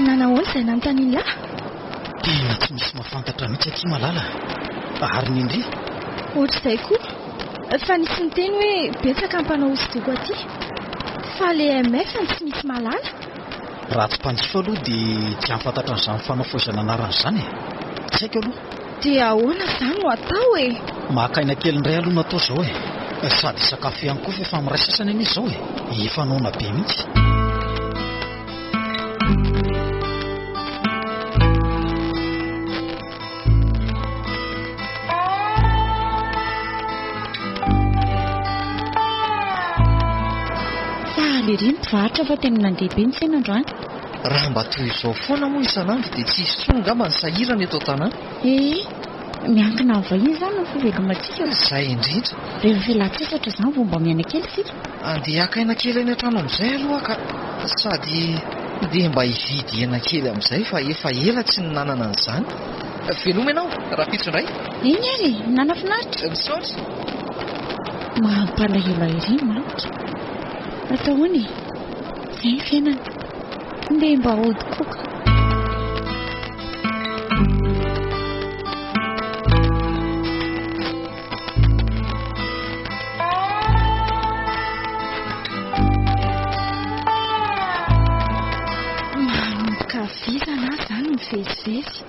Nanahoana izay nanontanian'i lahy? Tena tsy misy mahafantatra mihitsy aty Malala a! Ary ny ndry? Ohatr'izay koa. Fa nisy niteny hoe betsaka ny mpanao hosodoko aty. Fa le MF no tsy misy mahalala. Raha tsy mpanjifa aloha dia tsy hahafantatra an'izany fanafohezana anarana izany e! Tsy haiko aloha. Dia ahoana izany no atao e? Maka aina kely indray aloha no atao izao e! Sady hisakafo ihany koa fa efa miray sasany anie izao e! Efa noana be mihitsy. Faly ery ny mpivarotra fa tena nandeha be ny tsena androany. Raha mba toy izao foana moa isan'andro dia tsy hisy intsony angamba ny sahirana eto an-tanàna. Ee, miankina amin'ny vahiny izany ny fivelomantsika. Izay indrindra. Rehefa fialan-tsasatra izany vao mba miaina kely isika. Andeha haka aina kely any an-trano amin'izay aloha ka. Sady ndeha mba hividy hena kely amin'izay fa efa ela tsy ninanana an'izany. Veloma ianao, rahampitso indray. Eny ary e, nanafinaritra. Misaotra. Mampalahelo ahy ery Manitra. Atao ahoana e? Izay ny fiainana. Ndeha mba hody koa ka. Manomboka vizana aho izany mivezivezy.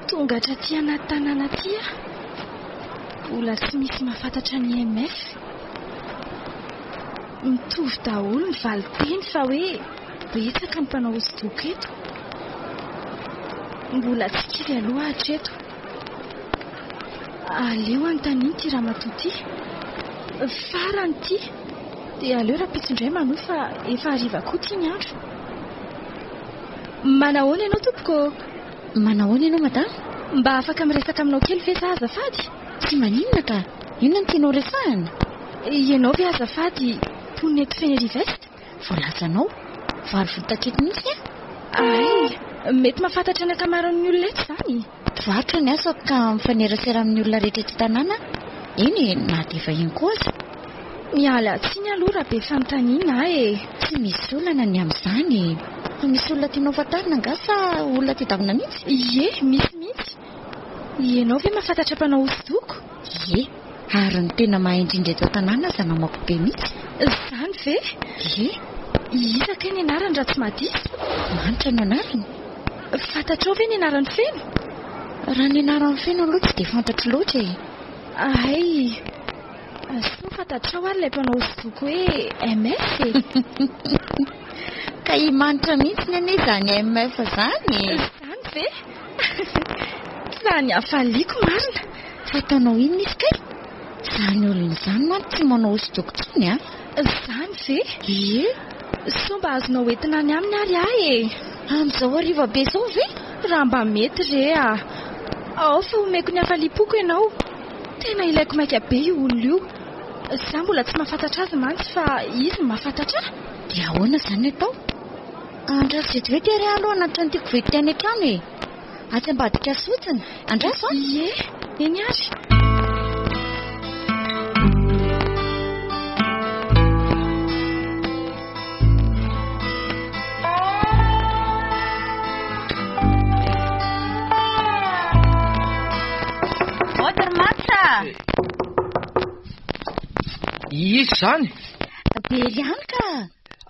Tonga hatraty anaty tanàna aty aho. Mbola tsy misy mahafantatra ny IMF. Mitovy daholo ny valinteny fa hoe betsaka ny mpanao hosodoko eto. Mbola tsy kivy aloha hatreto. Aleo anontaniana ity ramatoa ity. Farany ity. Dia aleo rahampitso indray manohy fa efa hariva koa ity ny andro. Manahoana ianao tompoko ô? Manahoana ianao madama? Mba afaka miresaka aminao kely ve za azafady? Tsy maninona ka! Inona no tianao resahina? Ianao ve azafady mponina eto Fenerive Est? Voalazanao, vary votaketo mihitsy an! Hay, mety mahafantatra ny ankamaroan'ny olona eto izany. Mpivarotra ny asako ka mifanerasera amin'ny olona rehetra eto an-tanàna aho, eny e, na dia vahiny koa aza. Miala tsiny aloha raha be fanontaniana aho e! Tsy misy olana ny amin'izany e! Fa misy olona tianao fantarina angaha sa olona tedavina mihitsy? Ie, misy mihitsy. Ianao ve mahafantatra mpanao hosodoko? Ie, ary ny tena mahay indrindra eto an-tanàna aza namako be mihitsy. Izany ve? Ie. Iza kay ny anarany raha tsy mahadiso? Manitra no anarany. Fantatrao ve ny anarany feno? Raha ny anarany feno aloha tsy dia fantatro loatra e. Hay, soa fantatrao ary ilay mpanao hosodoko hoe MF e. Ka i Manitra mihitsy anie izany MF izany e. Izany ve? Izany hafaliako marina. Fa ataonao inona izy kay? Izany olona izany mantsy tsy manao hosodoko intsony an. Izany ve? Ie. Soa mba azonao entina any aminy ary aho e. Amin'izao hariva be izao ve? Raha mba mety re a. Ao fa omeko ny hafaliam-poko ianao. Tena ilaiko maika be io olona io. Izaho mbola tsy mahafantatra azy mantsy fa izy no mahafantatra ahy. Dia ahoana izany ny atao? Andraso vetivety ary aho aloha hanatitra an'ity koveta ity any an-trano e. Atsy ambadika atsy fotsiny. Andraso an! Ie, eny ary. Votre Manitra! Iza izany? Bely ihany ka!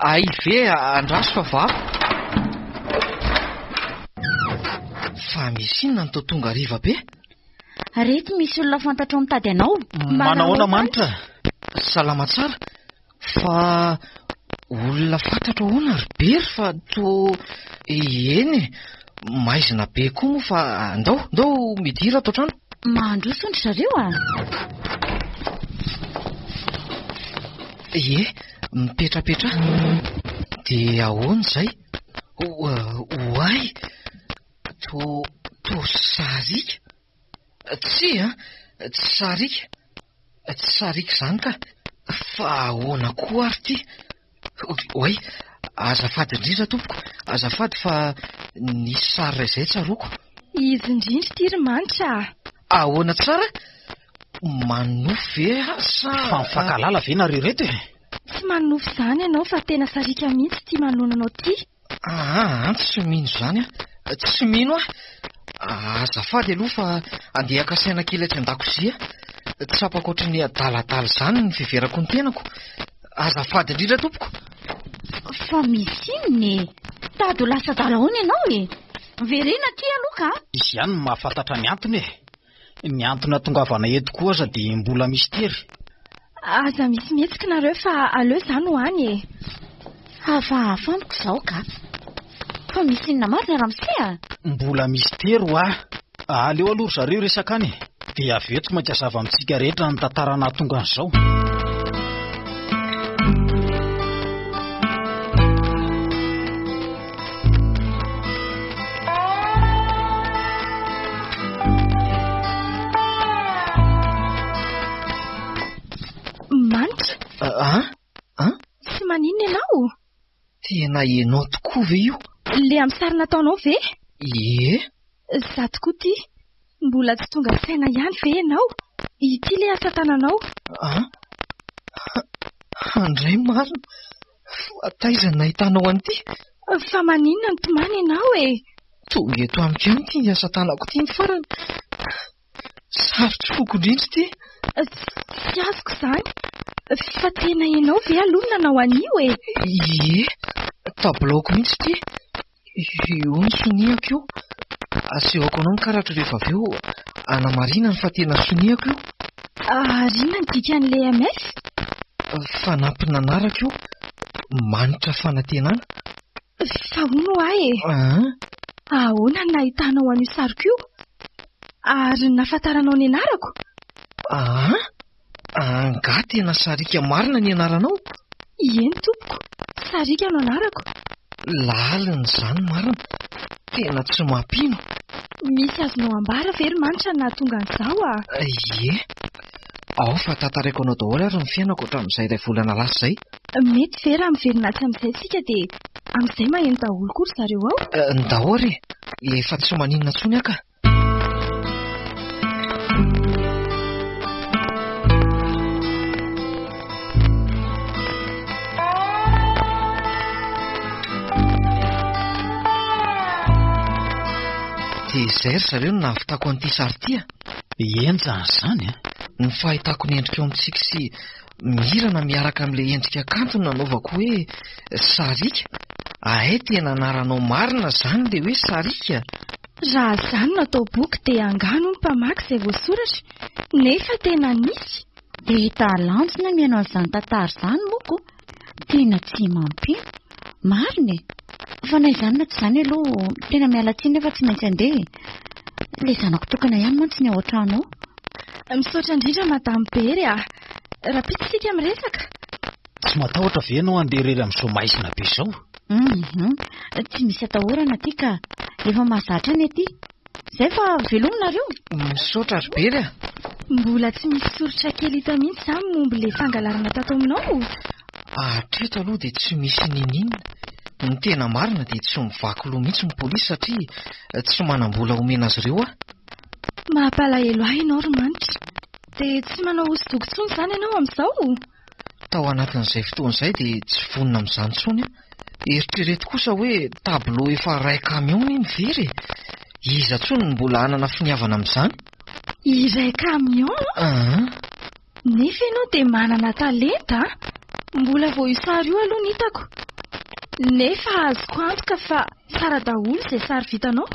Hay ve andraso fa vako. Fa misy inona no toa tonga hariva be? Reto misy olona fantatrao mitady anao. Manahoana Manitra? Salama tsara. Fa olona fantatro ahoana ry Bery fa toa eny e. Maizina be koa moa fa andao, ndao midira ato an-trano. Mandroso ndry zareo a! Ie, mipetrapetraha. Dia ahoana izay? Oay! To, to sariaka? Tsia, tsy sariaka. Tsy sariaka izany ka. Fa ahoana koa ary ity? Oay, azafady indrindra tompoko, azafady fa nisy sary iray izay tsaroako. Izy indrindra ity ry Manitra a! Ahoana tsara? Manonofy ve aho sa. Fa mifankahalala ve nareo ireto e? Tsy manonofy izany ianao fa tena sariaka mihitsy ity manoloana anao ity. Aa, tsy mino izany aho. Tsy mino aho. Azafady aloha fa andeha haka saina kely atsy an-dakozia. Tsapako ohatry ny adaladala izany ny fiheverako ny tenako. Azafady indrindra tompoko. Fa misy inona e? Tady ho lasa adala ahoana ianao e? Miverena aty aloha ka! Izy ihany no mahafantatra ny antony e! Ny antony hatongavana eto koa aza dia mbola mistery. Aza misy mihetsika nareo fa aleo za no any e. Hafahafa amiko izao ka. Fa misy inona marina ramose a? Mbola mistery hoa. Aleo aloha ry zareo hiresaka any e. Dia avy eo tsy maintsy hazava amintsika rehetra ny tantara nahatonga an'izao. Manitra. Ah? Ah? Tsy maninona ianao? Tena ianao tokoa ve io? Le amin'ny sary nataonao ve? Ie. Za tokoa ty. Mbola tsy tonga saina ihany ve ianao? Ity le asa tananao. Ah? Handray marina. Fa taiza no nahitanao an'ity? Fa maninona no tomany ianao e? Tonga eto amiko ihany ity ny asa tanako ity ny farany. Sarotry foko indrindra ity. Tsy azoko izany. Fa tena ianao ve aloha no nanao an'io e? Ie, tabilaoko mihitsy ity. Io ny soniako io. Asehoko anao ny karatra rehefa avy eo hanamarinany fa tena soniako io. Ary inona ny dikan'ilay MF? Fanampin'anarako io. Manitra fanantenana. Fa hono hoa e. Ahoana no nahitanao an'io sariko io? Ary nahafantaranao ny anarako? Aa? Angaha tena Sariaka marina ny anaranao? Ieny tompoko, Sariaka no anarako. Lalina izany marina, tena tsy mampino. Misy azonao ambara ve ry Manitra ny nahatonga an'izao a? Ie. Ao fa tantaraiko anao daholo ary ny fiainako hatramin'izay iray volana lasa izay. Mety ve raha miverina atsy amin'izay tsika dia amin'izay maheno daholo koa ry zareo ao? Ndao ary e! Efa tsy maninona intsony aho ka! Dia izay ry zareo no nahavitako an'ity sary ity a! Henjana izany a! Ny fahitako ny endrika eo amintsika sy Mirana miaraka amin'ilay endrika kanto no nanaovako hoe Sariaka. Ahay tena anaranao marina izany ilay hoe Sariaka? Raha izany no atao boky dia angano ny mpamaky izay voasoratra nefa tena nisy. Dia talanjona mihaino an'izany tantara izany moko. Tena tsy mampino. Marina e! Fa na izany na tsy izany aloha tena miala tsiny nefa tsy maintsy handeha e. Ilay zanako tokana ihany mantsy ny ao an-trano ao. Misaotra indrindra Madame Bery a! Rahampitso isika miresaka. Tsy matahotra ve ianao handeha irery amin'izao maizina be izao? Hum, tsy misy atahorana aty ka. Efa mahazatra ny aty. Izay fa veloma nareo. Misaotra ry Bery a! Mbola tsy misy soritra kely hita mihitsy izany momba ilay fangalarana tato aminao? Hatreto aloha dia tsy misy niniana. Ny tena marina dia tsy mivaky loha mihitsy ny polisy satria tsy manam-bola homena azy ireo aho. Mampalahelo ahy ianao ry Manitra. Dia tsy manao hosodoko intsony izany ianao amin'izao? Tao anatin'izay fotoana izay dia tsy vonona amin'izany intsony aho. Eritrereto kosa hoe tableau efa iray camion iny very e! Iza intsony no mbola hanana finiavana amin'izany? Iray camion? Aa. Nefa ianao dia manana talenta a! Mbola vao io sary io aloha no hitako. Nefa azoko antoka fa tsara daholo izay sary vitanao.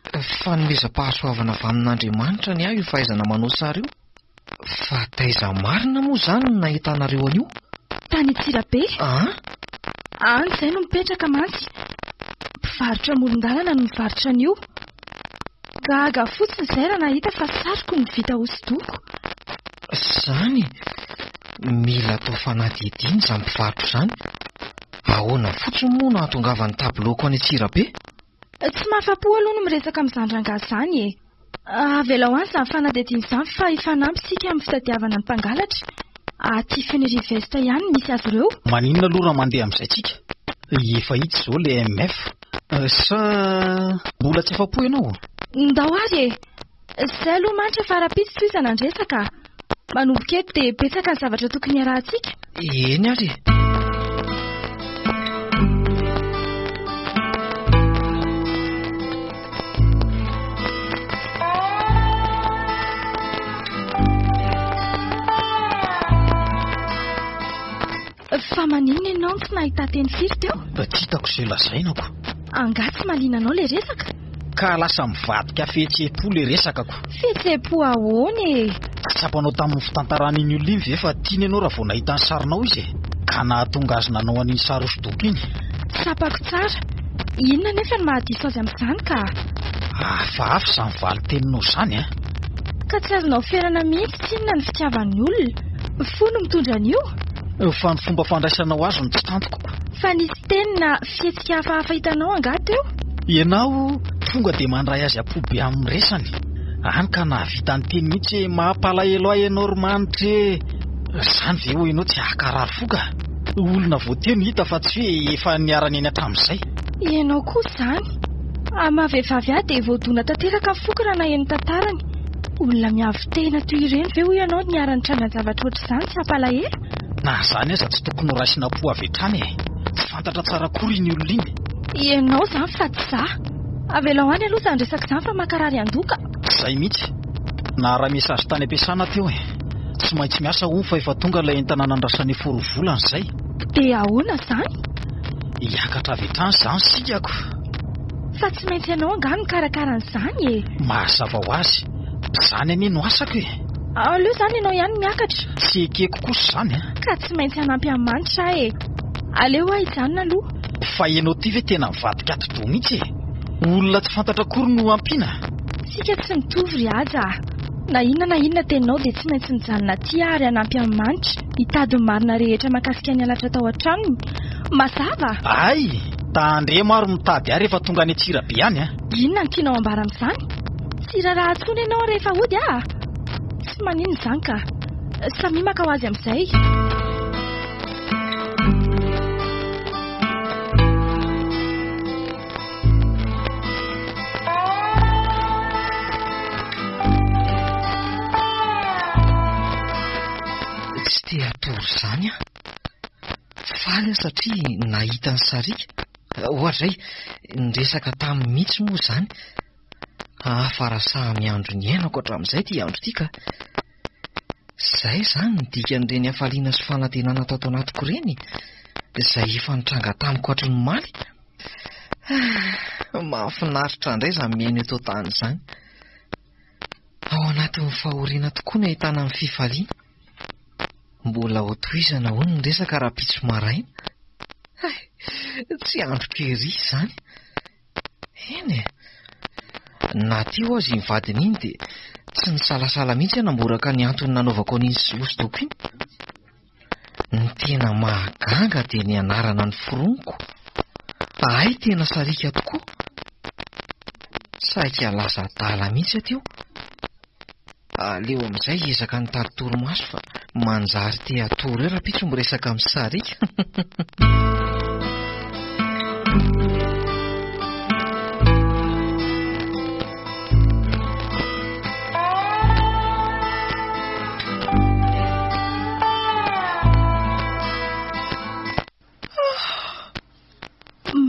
Fanomezam-pahasoavana avy amin'Andriamanitra ny ahy io fahaizana manao sary io. Fa taiza marina moa izany no nahitanareo an'io? Tany Antsirabe. An? Any izay no mipetraka mantsy. Mpivarotra amoron-dalana no mivarotra an'io. Gaga fotsiny izay raha nahita fa sariko no vita hosodoko. Izany e! Mila atao fanadihadiana izany mpivarotra izany. Ahoana fotsiny moa no hahatongavan'ny tableau-ko any Antsirabe? Tsy mahafa-po aloha ny miresaka amin'izany rangahy izany e! Avelao any izany fanadihadiana izany fa hifanampy isika amin'ny fitadiavana ny mpangalatra. Aty Fenerive Est ihany no misy azy ireo. Maninona aloha raha mandeha amin'izay tsika? Efa hita izao ilay MF. Sa mbola tsy afa-po ianao? Ndao ary e! Izay aloha mantra fa rahampitso tohizana ny resaka a! Manomboka eto dia betsaka ny zavatra tokony hiarahantsika. Eny ary e! Fa maninona ianao no tsy nahita teny firy teo? Tsy hitako izay lazainako. Angaha tsy mahaliana anao ilay resaka? Ka lasa mivadika fihetseham-po ilay resakako. Fihetseham-po ahoana e? Tsy tsapanao tamin'ny fitantarana iny olona iny ve fa tiany ianao raha vao nahita ny sarinao izy e? Ka nahatonga azy nanao an'iny sary hosodoko iny. Tsapako tsara. Inona anefa no mahadiso azy amin'izany ka? Hafahafa izany valin-teninao izany an! Ka tsy azonao ferana mihitsy tsinona ny fitiavan'ny olona. Fo no mitondra an'io. Fa ny fomba fandraisanao azy no tsy tantiko. Fa nisy teny na fihetsika hafahafa hitanao angaha teo? Ianao tonga dia mandray azy am-po be amin'ny resany. Hany ka nahavita niteny mihitsy hoe mampalahelo ahy ianao ry Manitra e! Izany ve hoy ianao tsy hakarary fo ka? Olona vao teo no hita fa tsy hoe efa niara-niaina hatramin'izay. Ianao koa izany. Amin'ny maha vehivavy ahy dia voadona tanteraka ny foko raha naheno ny tantarany. Olona miavo-tena toy ireny ve hoy ianao niara-nitrangan-javatra ohatr'izany tsy hampalahelo? Na izany aza tsy tokony ho raisina am-po avy hatrany e! Tsy fantatra tsara akory iny olona iny. Ianao izany fa tsy za. Avelao any aloha izany resaka izany fa mankarary andoha ka. Izay mihitsy. Naharay message tany am-piasana teo e. Tsy maintsy miasa hono fa efa tonga ilay entana nandrasana efa roa volana izay. Dia ahoana izany? Hiakatra avy hatrany izany sikako. Fa tsy maintsy ianao angaha no mikarakara an'izany e! Mazava ho azy. Izany anie no asako e! Aleo izany ianao ihany no miakatra. Tsy ekeko kosa izany a! Ka tsy maintsy hanampy an'i Manitra aho e! Aleo aho hijanona aloha. Fa ianao ity ve tena mivadika atidoha mihitsy e! Olona tsy fantatra akory no ampiana? Tsika tsy mitovy ry Haja a! Na inona na inona teninao dia tsy maintsy mijanona aty aho ary hanampy an'i Manitra hitady ny marina rehetra mahakasika ny halatra tao an-tranony. Mazava? Hay! Tandremo ary mitady ahy rehefa tonga any Antsirabe any a! Inona no tianao ambara amin'izany? Tsy raharaha intsony ianao rehefa hody aho? Tsy maninona izany ka! Samia maka ho azy amin'izay. Tsy te hatory izany aho. Faly aho satria nahita an'i Sariaka. Ohatr'izay, niresaka taminy mihitsy moa izany. Hafa raha samy andro niainako hatramin'izay ity andro ity ka. Izay izany ny dikan'ireny hafaliana sy fanantenana tato anatiko ireny, izay efa nitranga tamiko hatry ny omaly. Ah, mahafinaritra indray izany miaina eto an-tany izany. Ao anatin'ny fahoriana tokoa no ahitana ny fifaliana. Mbola hotohizana hono ny resaka rahampitso maraina. Hay, tsy andriko ery izany. Eny e! Na teo aza iny vadiny iny dia tsy nisalasala mihitsy aho namboraka ny antony nanaovako an'iny hosodoko iny. Ny tena mahagaga dia ny anarana noforoniko. Hay tena sariaka tokoa. Saika lasa adala mihitsy aho teo. Aleo amin'izay hiezaka nitady torimaso fa manjary te hatory eo rahampitso miresaka amin'i Sariaka.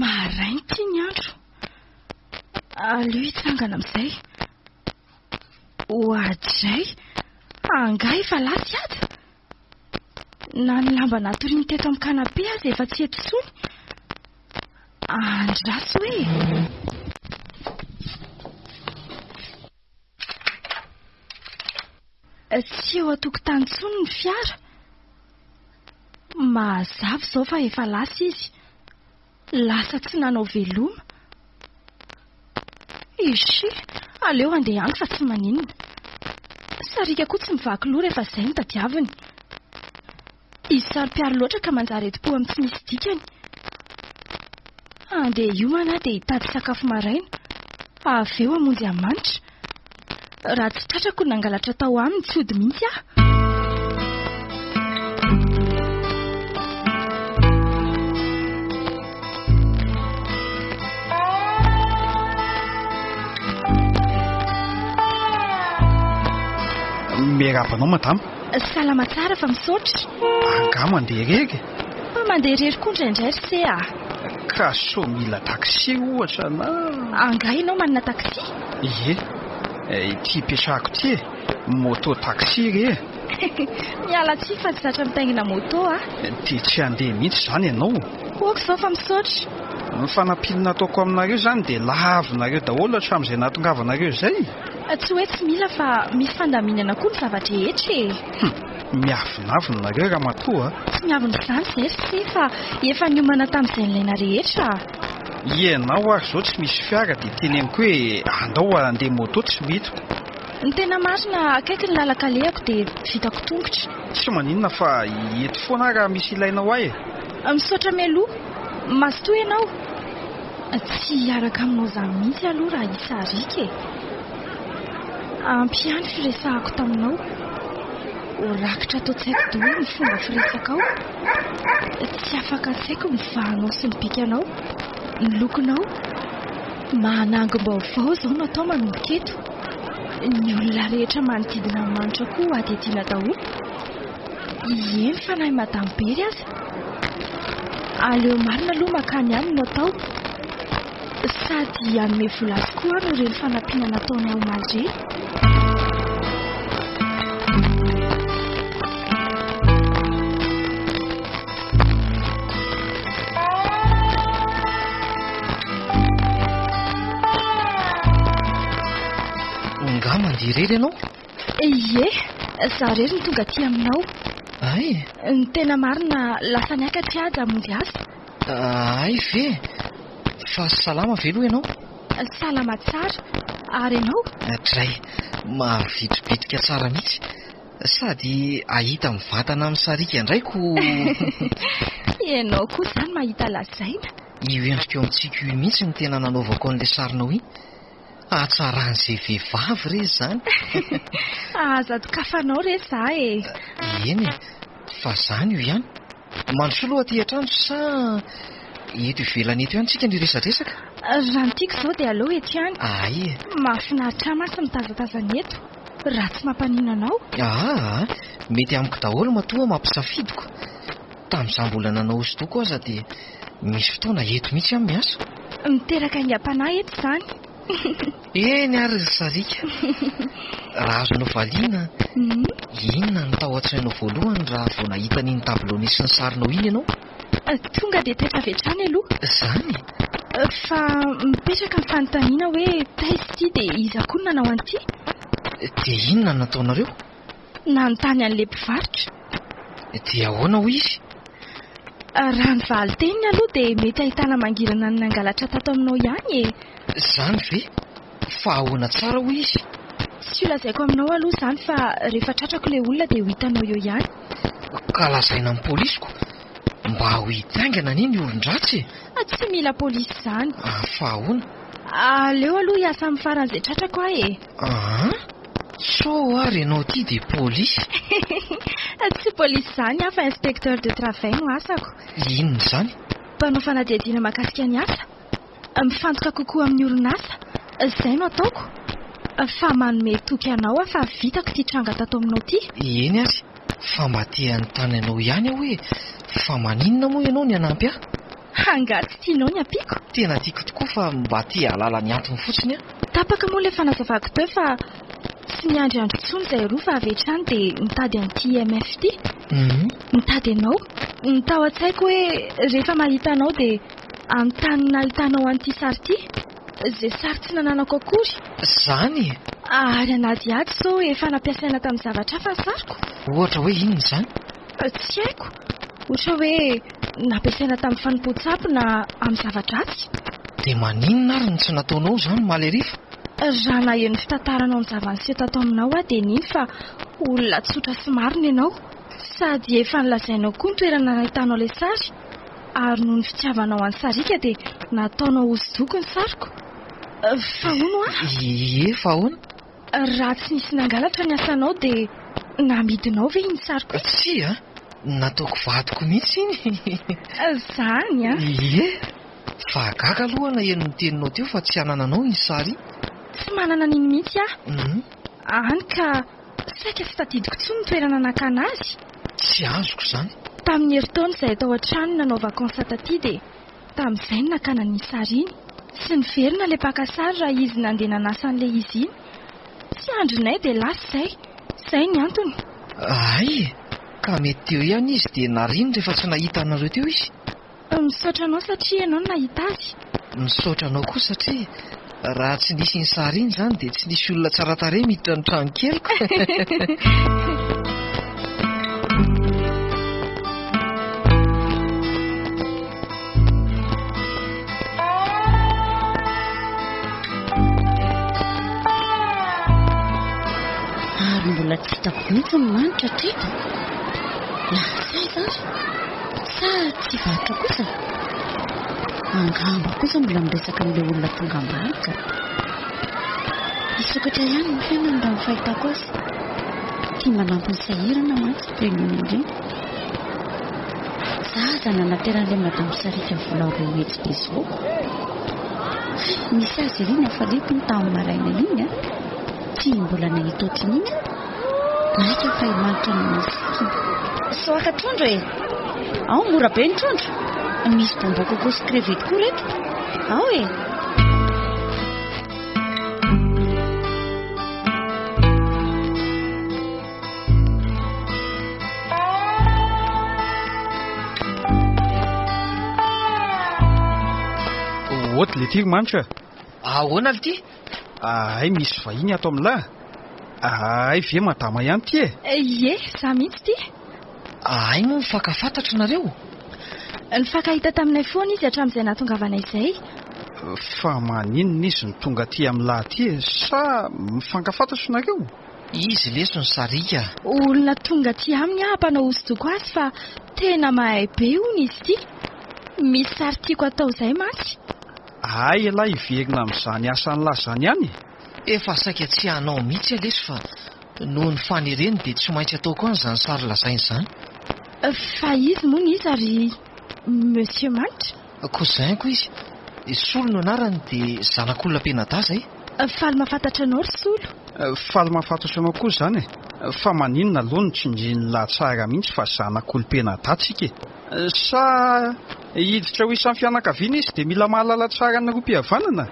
Maraina ity ny andro. Aleo hitsangana amin'izay. Oadray! Angaha efa lasa i Haja? Na ny lamba natoriany teto amin'ny canapé aza efa tsy eto intsony. Andraso e! Tsy eo an-tokotany intsony ny fiara. Mazava izao fa efa lasa izy. Lasa tsy nanao veloma. Ishi, aleo handeha any fa tsy maninona. Sariaka koa tsy mivaky loha rehefa izay no tadiaviny. Izy saro-piaro loatra ka manjary entim-po amin'ny tsy misy dikany. Handeha hiomana aho dia hitady sakafo maraina, avy eo hamonjy an'i Manitra. Raha tsy tratrako ny nangalatra tao aminy tsy hody mihitsy aho. Miarahaba anao madama. Salama tsara fa misaotra. Angaha mandeha irery? Mba mandeha irery koa indraindray ry se a. Ka sao mila taxi ohatra na. Angaha ianao manana taxi? Ie, ity ipetrahako ity e, moto taxi re e. Miala tsiny fa tsy zatra mitaingina moto aho. Dia tsy handeha mihitsy izany ianao? Ok izao fa misaotra. Ny fanampiana nataoko aminareo izany dia lavinareo daholo hatramin'izay nahatongavanareo izay? Tsy hoe tsy mila fa misy fandaminana koa ny zava-drehetra e. Hum, miavonavona nareo ramatoa a. Tsy miavona izany izay ry se fa efa niomana tamin'izay nilaina rehetra. Ianao ary izao tsy misy fiara dia teneniko hoe andao handeha moto tsy mety. Ny tena marina akaiky ny lalan-kalehako dia vitako tongotra. Tsy maninona fa eto foana aho raha misy ilainao ahy e. Misaotra mialoha. Mazotoa ianao. Tsy hiaraka aminao izany mihitsy aloha raha i Sariaka e. Ampy ihany firesahako taminao. Ho rakitra ato an-tsaiko daholo ny fomba firesakao. Tsy afaka an-tsaiko ny vahanao sy ny bikanao, ny lokonao. Manangom-baovao izao no atao manomboka eto. Ny olona rehetra manodidina an'i Manitra koa ho hadihadiana daholo. Eny fa na i Madame Bery aza. Aleo marina aloha mankany aminy no atao. Sady hanome vola azy koa aho noho ireny fanampiana nataony ahy omaly ireny. Nga mandeha irery ianao? Ie, za irery no tonga aty aminao. Hay? Ny tena marina, lasa niakatra i Haja hamonjy asa. Hay ve? Fa salama ve aloha ianao? Salama tsara. Ary ianao? Dray, mavitribitrika tsara mihitsy. Sady ahita mivantana amin'ny sariaka indray ko. Ianao koa izany mahita lazaina. Io endrika eo amintsika io mihitsy no tena nanaovako an'ilay sarinao iny. Hatsaran'izay vehivavy re izany. Aza dokafanao re za e. Eny e, fa zany io ihany. Mandrosoa aloha aty an-trano sa eto ivelany eto ihany tsika no hiresadresaka? Raha ny tiako izao dia aleo eto ihany. Ay e. Mahafinaritra ahy mantsy mitazatazana eto, raha tsy mampaninona anao. Aa, mety amiko daholo matoa mampisafidiko. Tamin'izaho mbola nanao hosodoko aza dia misy fotoana eto mihitsy aho miasa. Miteraka aingam-panahy eto izany. Eny ary ry Sariaka. Raha azonao valiana, inona no tao an-tsainao voalohany raha vao nahita an'iny tableau nisy ny sarinao iny ianao? Tonga dia taitra avy hatrany aloha. Izany? Fa mipetraka ny fanontaniana hoe taiza ity dia iza koa no nanao an'ity? Dia inona no nataonareo? Nanontany an'ilay mpivarotra. Dia ahoana hoy izy? Raha ny valin-teniny aloha dia mety ahitana mangirana ny nangalatra tato aminao ihany e! Izany ve? Fa ahoana tsara hoy izy? Tsy ho lazaiko aminao aloha izany fa rehefa tratrako ilay olona dia ho hitanao eo ihany. Ka lazaina amin'ny polisiko mba ho hita haingana anie ny olon-dratsy e! Tsy mila polisy izany. Fa ahoana? Aleo aloha hiasa amin'ny faran'izay tratrako aho e! Aa! Sao ary ianao ity dia polisy? Tsy polisy izany aho fa inspecteur de travail no asako. Inona izany? Mpanao fanadihadiana mahakasika ny asa. Mifantoka kokoa amin'ny orinasa. Izay no ataoko. Fa manome toky anao aho fa vitako ity tranga tato aminao ity. Eny ary, fa mba te hanontany anao ihany aho hoe fa maninona moa ianao ny hanampy ahy? Angaha tsy tianao ny ampiako? Tena tiako tokoa fa mba te hahalala ny antony fotsiny aho. Tapaka moa ilay fanazavako teo fa tsy niandry andro intsony izahay roa fa avy hatrany dia nitady an'ity IMF ity. Nitady anao. Ny tao an-tsaiko hoe rehefa mahita anao dia hanontany ny nahitanao an'ity sary ity. Izay sary tsy nananako akory. Izany e! Ary hanadihady sao efa nampiasaina tamin'ny zavatra hafa ny sariko. Ohatra hoe inona izany? Tsy haiko. Ohatra hoe nampiasaina tamin'ny fanompoan-tsampy na amin'ny zava-dratsy. Dia maninona ary no tsy nataonao izany omaly hariva? Raha naheno ny fitantaranao ny zava-niseho tato aminao aho dia nino fa olona tsotra sy marina ianao. Sady efa nolazainao koa ny toerana nahitanao ilay sary ary noho ny fitiavanao an'i Sariaka dia nataonao hosodoko ny sariko. Fa hono hoa? Ie, fa ahoana? Raha tsy nisy nangalatra ny asanao dia namidinao ve iny sariko iny? Tsia, nataoko vadiko mihitsy iny. Izany an? Ie, fa gaga aloha aho naheno ny teninao teo fa tsy anananao iny sary iny. Tsy manana an'iny mihitsy aho. Hany ka saika tsy tadidiko intsony ny toerana nakana azy. Tsy azoko izany. Tamin'ny herintaona izahay tao an-trano nanao vacances taty dia Tamin'izay no nakana an'iny sary iny. Tsy niverina ilay mpaka sary raha izy nandeha nanasa an'ilay izy iny. Tsy andrinay dia lasa izay. Izay ny antony. Hay e! Ka mety teo ihany izy dia nariny rehefa tsy nahita anareo teo izy. Misaotra anao satria ianao no nahita azy. Misaotra anao koa satria raha tsy nisy iny sary iny izany dia tsy nisy olona tsara tarehy miditra ny tranokeliko. Ary mbola tsy hitako mihitsy ny manitra hatreto. Lasa aiza ary? Sa tsy hivarotra kosa? Angamba kosa mbola miresaka amin'ilay olona tonga ambany ka. Hisokatra ihany ny fiainany raha ny fahitako azy. Tia manampy ny sahirana mantsy ireny olona ireny. Za aza nanateran'ilay madame Sariaka vola 200 be zao. Hay, nisy azy ery ny hafaliako iny tamin'ny maraina iny a. Tsy mbola nahita ohatran'iny aho. Maika fa i Manitra no nisintona. Soaka trondro e! Ao mora be ny trondro. Misy bonbon coco sy crevette koa reto. Ao e! Oty le ty ry Manitra. Ahoana lty? Hay misy vahiny ato amin'lah. Hay ve madama ihany ty e? Ie, za mihitsy ty. Hay moa mifankafantatra nareo? Nifankahita taminay foana izy hatramin'izay nahatongavanay izay. Fa maninona izy no tonga aty amin'lah aty e? Sa mifankafantatra nareo? Izy leso ny sariaka. Olona tonga aty aminy aho hampanao hosodoko azy fa tena mahay be hono izy ity. Misy sary tiako atao izay mantsy. Hay ialahy hiverina amin'izany asan'lah izany ihany e! Efa saika tsy hanao mihitsy aho lesy fa noho ny fanereny dia tsy maintsy ataoko any izany sary lazainy izany. Fa izy moa n'iza ry Monsieur Manitra? Cousin-ko izy. Solo no anarany dia zanak'olona mpianadahy izay. Faly mahafantatra anao ry Solo. Faly mahafantatra anao koa izany e! Fa maninona aloha no tsindrian'lah tsara mihitsy fa zanak'olom-pianadahy tsika e! Sa hiditra ho isan'ny fianakaviana izy dia mila mahalala tsara ny rohim-pihavanana?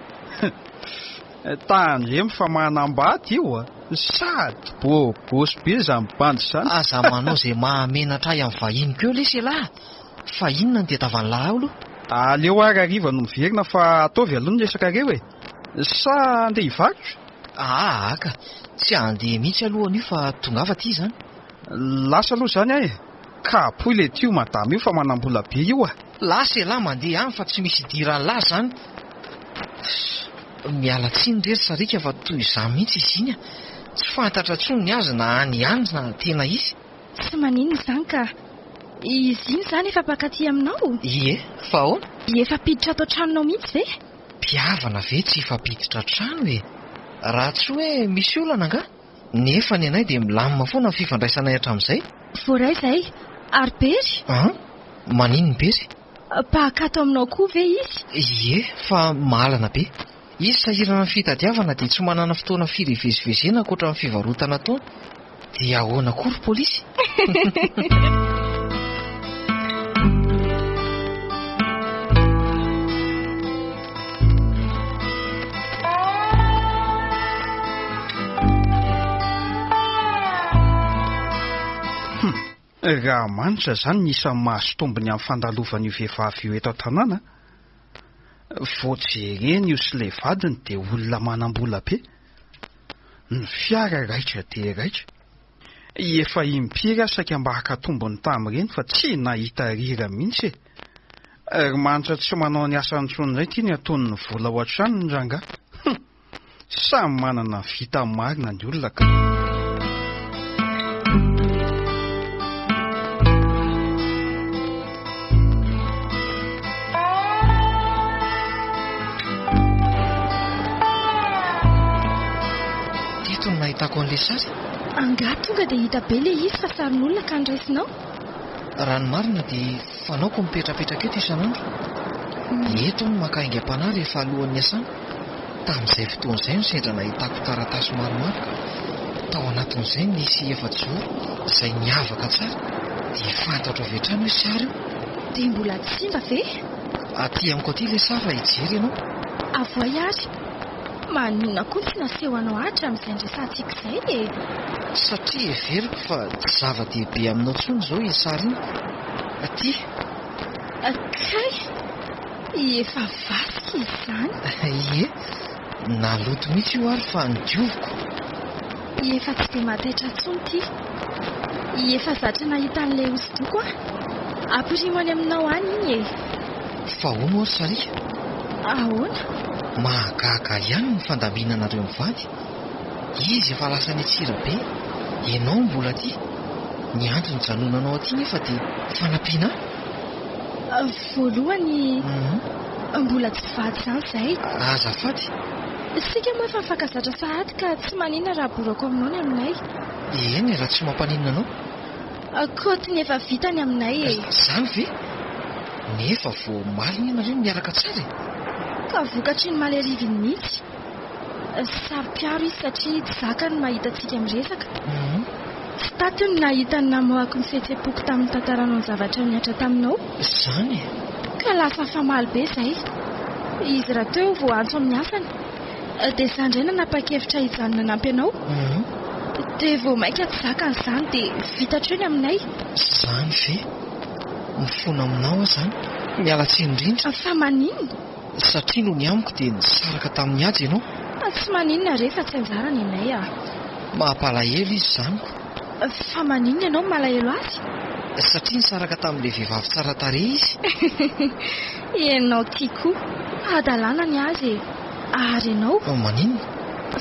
Tandremo fa manambady io a! Sady bôgôsy be izany bandy izany. Aza manao izay mahamenatra ahy amin'ny vahiniko eo lesy elah! Fa inona no tediavan'lah ao aloha? Aleo ary hariva no miverina fa ataovy aloha ny resakareo e! Sa andeha hivarotra? Aa ka! Tsy handeha mihitsy aloha anio fa tongava aty izany. Lasa aloha izany aho e! Kapohy le ty io madama io fa manambola be io a! Lasa elah mandeha any fa tsy misy idiran'lah zany. Miala tsiny re ry sariaka fa toy izany mihitsy izy iny a! Tsy fantatra intsony ny azy na any ihany na tena izy. Tsy maninona izany ka! Izy iny izany efa mpankaty aminao? Ie, fa ahoana? Efa mpiditra ato an-tranonao mihitsy ve? Mpihavana ve tsy efa mpiditra an-trano e? Raha tsy hoe misy olana angaha? Nefa ny anay dia milamina foana ny fifandraisanay hatramin'izay. Voaray izay. Ary Bery? An? Maninona Bery? Mpahakato aminao koa ve izy? Ie, fa mahalana be. Izy sahirana amin'ny fitadiavana dia tsy manana fotoana firy hivezivezena ankoatra ny fivarotana ataony. Dia ahoana koa ry polisy? Hum, raha manitra izany ny isan'ny mahazo tombony amin'ny fandalovan'io vehivavy io eto an-tanàna, vao jerena io sy ilay vadiny dia olona manam-bola be. Ny fiara raitra dia raitra. Efa impiry aho saika mba haka tombony tamin'ireny fa tsy nahita rira mihitsy e. Ry manitra tsy manao ny asany intsony indray ity ny ataon'ny vola ao an-tranony rangahy. Hum! Samy manana ny vitany marina ny olona ka. Teto no nahitako an'ilay sary. Angaha tonga dia hita be ilay izy fa sarin'olona ka noraisinao? Raha ny marina dia fanaoko mipetrapetraka eto isan'andro. Eto aho no maka aingam-panahy rehefa alohan'ny hiasana. Tamin'izay fotoana izay no sendra nahitako taratasy maromaro ka tao anatin'izay nisy efajoro izay niavaka tsara dia fantatro avy hatrany hoe sary io. Dia mbola tsy simba ve? Aty amiko aty ilay sary raha hijery ianao. Avoay ary. Maninona koa no tsy naseho anao ahy hatramin'izay niresahantsika izay e? Satria heveriko fa tsy zava-dehibe aminao intsony izao iny sary iny. Aty. Kay! Efa vasika izy izany. Ie, naloto mihitsy io ary fa nodioviko. Efa tsy dia mahataitra intsony ity. Efa zatra nahita an'ilay hosodoko aho. Ampirimo any aminao any iny e. Fa ahoana ho'a ry Sariaka? Ahoana? Mahagaga ihany ny fandaminanareo mivady. Izy efa lasa any Antsirabe, ianao mbola aty. Ny antony ijanonanao aty nefa dia fanampiana ahy. Voalohany, mbola tsy mpivady izany izahay. Azafady. Isika moa efa mifankazatra sahady ka tsy maninona raha aborako aminao ny aminay. Eny raha tsy mampaninona anao. Kaoty ny efa vita ny aminay e. Izany ve? Nefa vao omaly anie nareo no niaraka tsara e. Ka vokatr'iny omaly hariva iny mihitsy. Saro-piaro izy satria tsy zakany ny mahita antsika miresaka. Tsy taty no nahita ny namoahako ny fihetseham-poko tamin'ny nitantaranao ny zavatra nihatra taminao. Izany e! Ka lasa nifamaly be izahay. Izy rahateo voaantso amin'ny asany. Dia izaho indray nanapa-kevitra hijanona hanampy anao. Dia vao mainka tsy zakany izany dia vita hatreo ny aminay. Izany ve? Mifona aminao aho izany. Miala tsiny indrindra. Fa maninona? Satria noho ny amiko dia nisaraka tamin'i Haja ianao. Tsy maninona re fa tsy anjara ny anay ah. Mampalahelo izy izany ko. Fa maninona ianao no malahelo azy? Satria nisaraka tamin'ilay vehivavy tsara tarehy izy. Ianao ty koa. Hadalana ny azy e. Ary ianao? Maninona?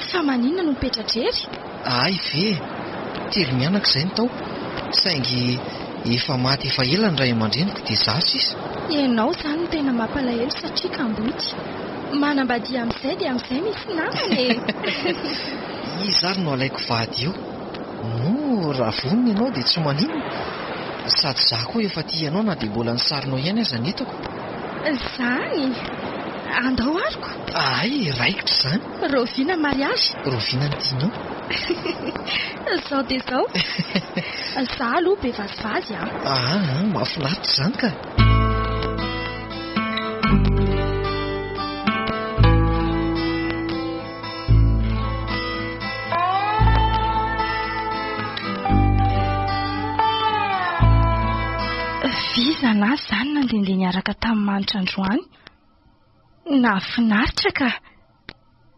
Fa maninona no mipetra-drery? Hay ve! Telo mianaka izay no tao. Saingy efa maty efa ela ny ray aman-dreniko dia izaho sisa. Ianao izany no tena mampalahelo satria kamboty. Manambadia amin'izay dia amin'izay misy namana e! Iza ary no alaiko vady eo? Moa raha vonona ianao dia tsy maninona? Sady izaho koa efa tia anao na dia mbola ny sarinao ihany aza ny hitako. Izany! Andao aroko! Hay, raikitra izany! Rahoviana ny mariazy? Rahoviana no tianao? Izao dia izao! Izaho aloha be vazivazy an! Aa, mahafinaritra izany ka! Vizana aho izany nandehandeha niaraka tamin'i Manitra androany. Nahafinaritra ka!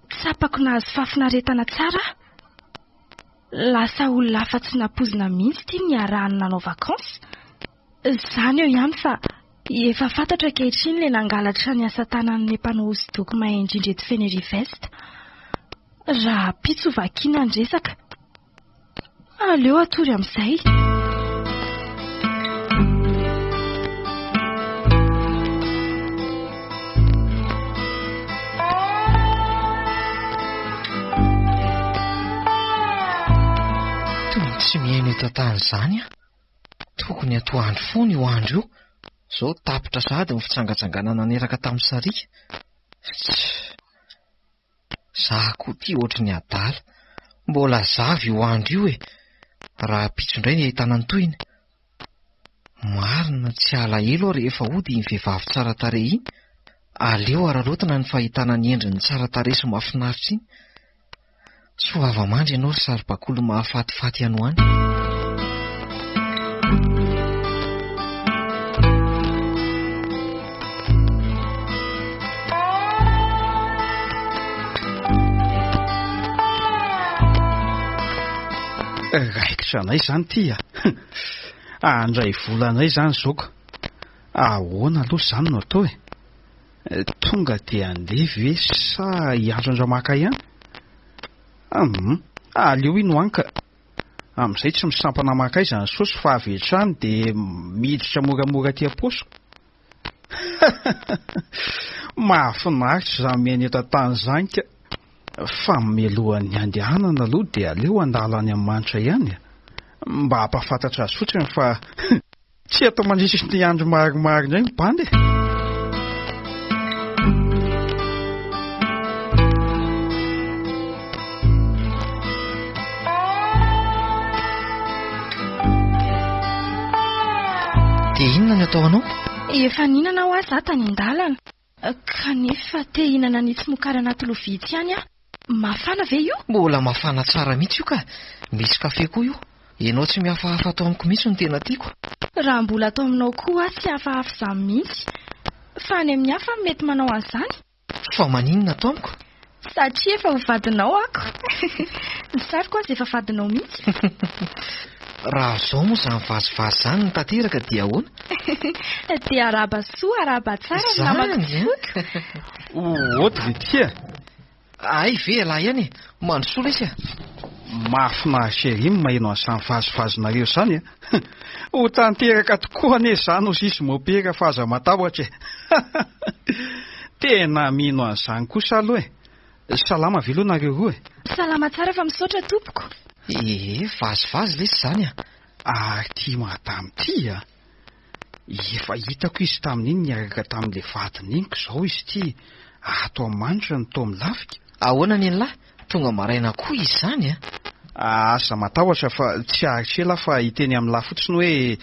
Tsapako nahazo fahafinaretana tsara aho. Lasa olona hafa tsy nampoizina mihitsy ity niarahana nanao vacances. Izany eo ihany fa efa fantatro ankehitriny ilay nangalatra ny asa tanan'ilay mpanao hosodoko mahay indrindra eto Fenerive-Est. Rahampitso vakiana ny resaka. Aleo hatory amin'izay. Toy ny tsy mihaino eto an-tany izany aho. Tokony atoandro foana io andro io. Izao tapitra sahady ny fitsangatsanganana niaraka tamin'i Sariaka. Tsia. Za koa ity ohatry ny adala. Mbola zava io andro io e. Rahampitso indray ny ahitana ny tohiny. Marina tsy alahelo aho rehefa hody iny vehivavy tsara tarehy iny. Aleo araraotina ny fahitana ny endriny tsara tarehy sy mahafinaritra iny. Soava-mandry ianao ry saribakoly mahafatifaty any ho any. Raikitra anay izany ity a! Handray vola anay izany izao ka! Ahoana aloha izany no atao e? Tonga dia handeha ve sa hiantso an-dRamaka ihany? Hum, aleo iny ho any ka! Amin'izay tsy misampana mankaiza ny saosy fa avy hatrany dia miditra moramora aty am-paosiko. Mahafinaritra izany miaina eto an-tany izany ka! Fa mialohan'ny handehanana aloha dia aleo handalo any amin'ny manitra ihany e! Mba hampahafantatra azy fotsiny fa Tsy atao mandritra ny andro maromaro indray ny bandy e. Dia inona ny atao anao? Efa nihinana hoa za tany an-dalana. Kanefa te hihinana an'itsy mokary anaty lovia itsy ihany aho. Mafana ve io? Mbola mafana tsara mihitsy io ka! Misy kafe koa io. Ianao tsy mihafahafa ato amiko mihitsy no tena tiako. Raha mbola ato aminao koa aho tsy hafahafa izany mihitsy. Fa any amin'ny hafa no mety manao an'izany. Fa maninona ato amiko? Satria efa ho vadinao ako. Ny sariko aza efa vadinao mihitsy. Raha izao moa izany vazivazy izany no tanteraka dia ahoana? Dia arahaba soa, arahaba tsara ny namako tsy foiko. Oot ve ty e? Hay ve ialahy ihany e! Mandrosoa lesy a! Mahafinaritra ery ny maheno an'izany vazivazinareo izany e! Ho tanteraka tokoa anie izany hozy izy mopera fa aza matahotra e! Tena mino an'izany kosa aloha e! Salama ve aloha nareo roa e? Salama tsara fa misaotra tompoko. Ee, vazivazy lesy izany a! Ary ity madama ity a! Efa hitako izy tamin'iny niaraka tamin'ilay vadiny iny k'izao izy ity ato amanitra no toa milafika. Ahoana nen'lah? Tonga maraina koa izy izany a! Aza matahotra fa tsy haharitra ela aho fa hiteny amin'lah fotsiny hoe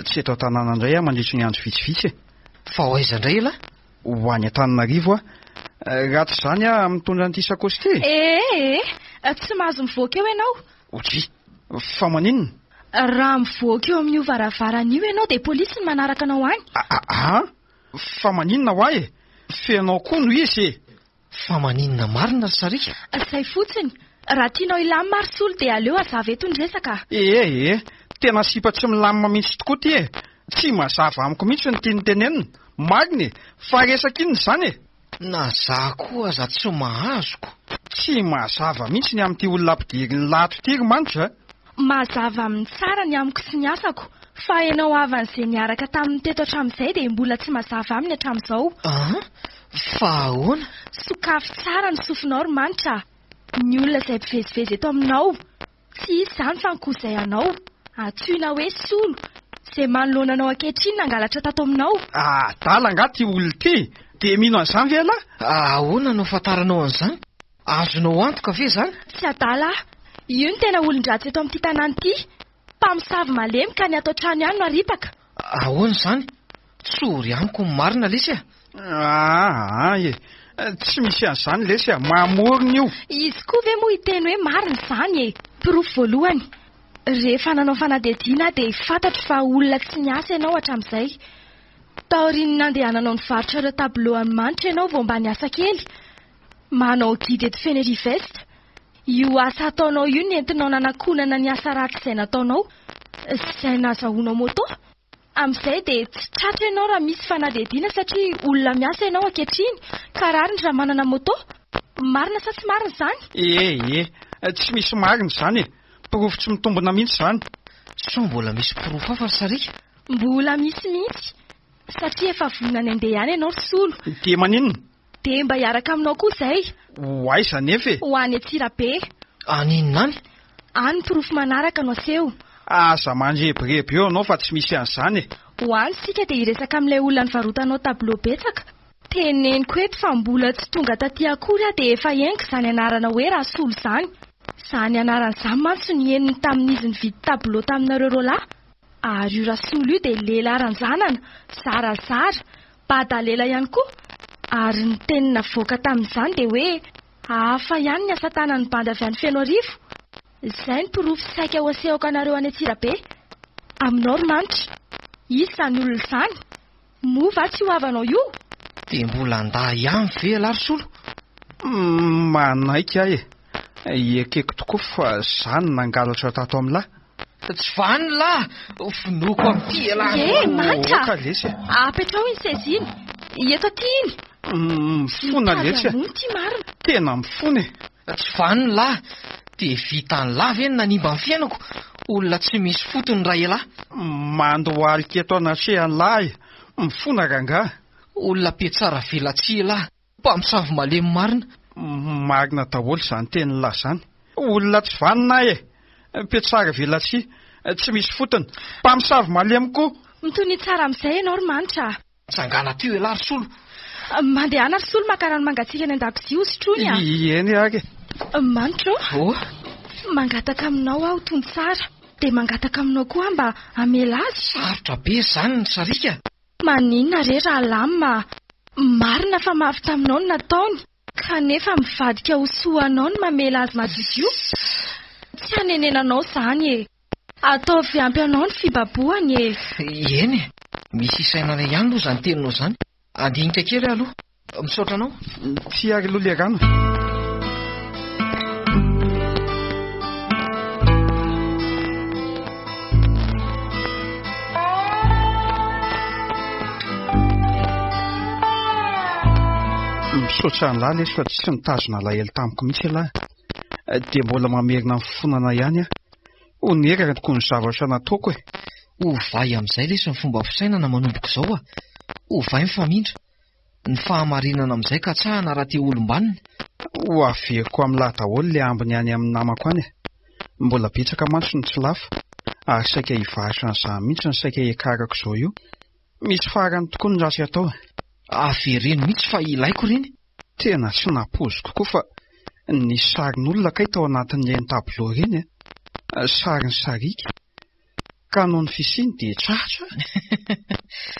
tsy eto an-tanàna indray aho mandritry ny andro vitsivitsy e. Fa ho aiza indray elah? Ho any Antananarivo aho. Raha tsy izany aho mitondra an'ity sakaosy ity e! Ee ee, tsy mahazo mivoaka eo ianao. Odry! Fa maninona? Raha mivoaka eo amin'io varavarana io ianao dia polisy no manaraka anao any. Aa! Fa maninona hoa e? F'enao koa no izy e! Fa maninona marina ry Sariaka? Zay fotsiny. Raha tianao hilamina ary Solo dia aleo hazava eto ny resaka a! Ee ee! Tena sipa tsy milamina mihitsy tokoa ity e! Tsy mazava amiko mihitsy ny tiany tenenina. Marina e! Fa resaka inona izany e? Na za koa aza tsy mahazo ko. Tsy mazava mihitsy ny amin'ity olona ampidirin'ny lato ity ry Manitra a! Mazava aminy tsara ny amiko sy ny asako, fa ianao havany izay niaraka taminy teto hatramin'izay dia mbola tsy mazava aminy hatramin'izao. An! Fa ahoana? Sokafy tsara ny sofinao ry Manitra a! Ny olona izay mpivezivezy eto aminao, tsy iza izany fa ny cousin anao, antsoina hoe Solo, izay manoloana anao ankehitriny nangalatra tato aminao. Adala angaha ity olona ity? Dia mino an'izany ve ialahy? Ahoana no ahafantaranao an'izany? Azonao antoka ve izany? Tsy adala aho. Io no tena olon-dratsy eto amin'ity tanàna ity. Mpamosavy malemy ka ny ato an-trano ihany no aripaka. Ahoana izany? Tsory amiko ny marina lesy a! Aa e! Tsy misy an'izany lesy a! Mamorona io! Izy koa ve moa hiteny hoe marina izany e! Porofo voalohany, rehefa nanao fanadihadiana aho dia fantatro fa olona tsy niasa ianao hatramin'izay. Taorian'ny nandehananao nivarotra ireo tableau an'i Manitra ianao vao mba niasa kely. Manao guide eto Fenerive-Est. Io asa ataonao io no entinao nanakonana ny asa ratsy izay nataonao, izay nazahoanao moto. Amin'izay dia tsy tratra ianao raha misy fanadihadiana satria olona miasa ianao ankehitriny ka rariny raha manana moto. Marina sa tsy marina izany? Ee, ee, tsy misy marina izany e! Porofo tsy mitombina mihitsy izany. Sao mbola misy porofo hafa ry Sariaka? Mbola misy mihitsy, satria efa vonona ny handeha ihany ianao ry Solo. Dia maninona? Dia mba hiaraka aminao koa izay. Ho aiza anefa e? Ho any Antsirabe. Any inona any? Any ny porofo manaraka no aseho. Aza mandrebireby eo ianao fa tsy misy an'izany e. Ho any isika dia hiresaka amin'ilay olona nivarotanao tableau betsaka. Teneniko eto fa mbola tsy tonga taty akory aho dia efa henoko izany anarana hoe Rasolo izany. Izany anarana izany mantsy no henony tamin'izy nividy tableau taminareo roalahy. Ary io Rasolo io dia lela ranjanana, zarazara, Badalela ihany koa, ary ny teny navoaka tamin'izany dia hoe hafa ihany ny asa tanan'ny bandy avy any Fenoarivo. Izay ny porofo saika ho asehoko anareo any Antsirabe. Aminao ry Manitra. Iza izany olona izany? Moa va tsy ho havanao io? Dia mbola handà ihany ve ialahy ry Solo? Manaiky aho e. Ekeko tokoa fa za no nangalatra tato amin'lah. Tsy vanona lah! Vonoiko amin'ity elah! Ye, Manitra! Oka lesy e! Apetraho iny seza iny! Eto aty iny! Mifona lesy e! Mitady hamono ity marina! Tena mifona e! Tsy vanona lah! Dia vitan'lah ve ny nanimba ny fiainako? Olona tsy misy fotony raha elah! Mandohalika eto anatrehan'lah e! Mifona rangahy! Olona mpiatsara velatsihy elah! Mpamosavy malemy marina. Marina daholo izany tenin'lah izany. Olona tsy vanona aho e! Mpiatsara velatsihy, tsy misy fotony. Mpamosavy malemy koa. Mitonia tsara amin'izay ianao ry Manitra a! Tsangana teo ialahy ry Solo. Mandehana ry Solo maka rano mangatsiaka any an-dakozia ho sotroiny a! Eny ary e! Manitra ô! Oh! Mangataka aminao aho tony tsara. Dia mangataka aminao koa aho mba hamela azy. Sarotra be izany ny sariaka. Maninona re Ralam a! Marina fa mafy taminao ny nataony, kanefa mivadika ho soa anao ny mamela azy madiodio. Tsy hanenenanao izany e! Ataovy ampy anao ny fibabohany e! Eny e! Misy isainana ihany aloha izany teninao izany. Handinika kely aho aloha. Misaotra anao. Tsy ary aloha le rano. Misaotra an'lah lesy fa tsy nitazona alahelo tamiko mihitsy ialahy. Dia mbola mamerina ny fonana ihany aho. Ho neraka tokoa ny zavatra nataoko e. Ovay amin'izay lesy ny fomba fisainana manomboka izao a. Ovay ny famindra. Ny fahamarinana amin'izay katsahana raha te ho olom-banona. Ho averiko amin'lah daholo le ambiny any amin'ny namako any e. Mbola betsaka mantsy no tsy lafo ary saika hivarotra an'izany mihitsy ny saika hiakarako izao io. Misy farany tokoa ny ratsy atao e. Avereno mihitsy fa ilaiko ireny. Tena tsy nampoiziko koa fa nisy sarin'olona kay tao anatin'ireny tableau ireny e. Sarin'ny sariaka. Ka noho ny fisiany dia tratra.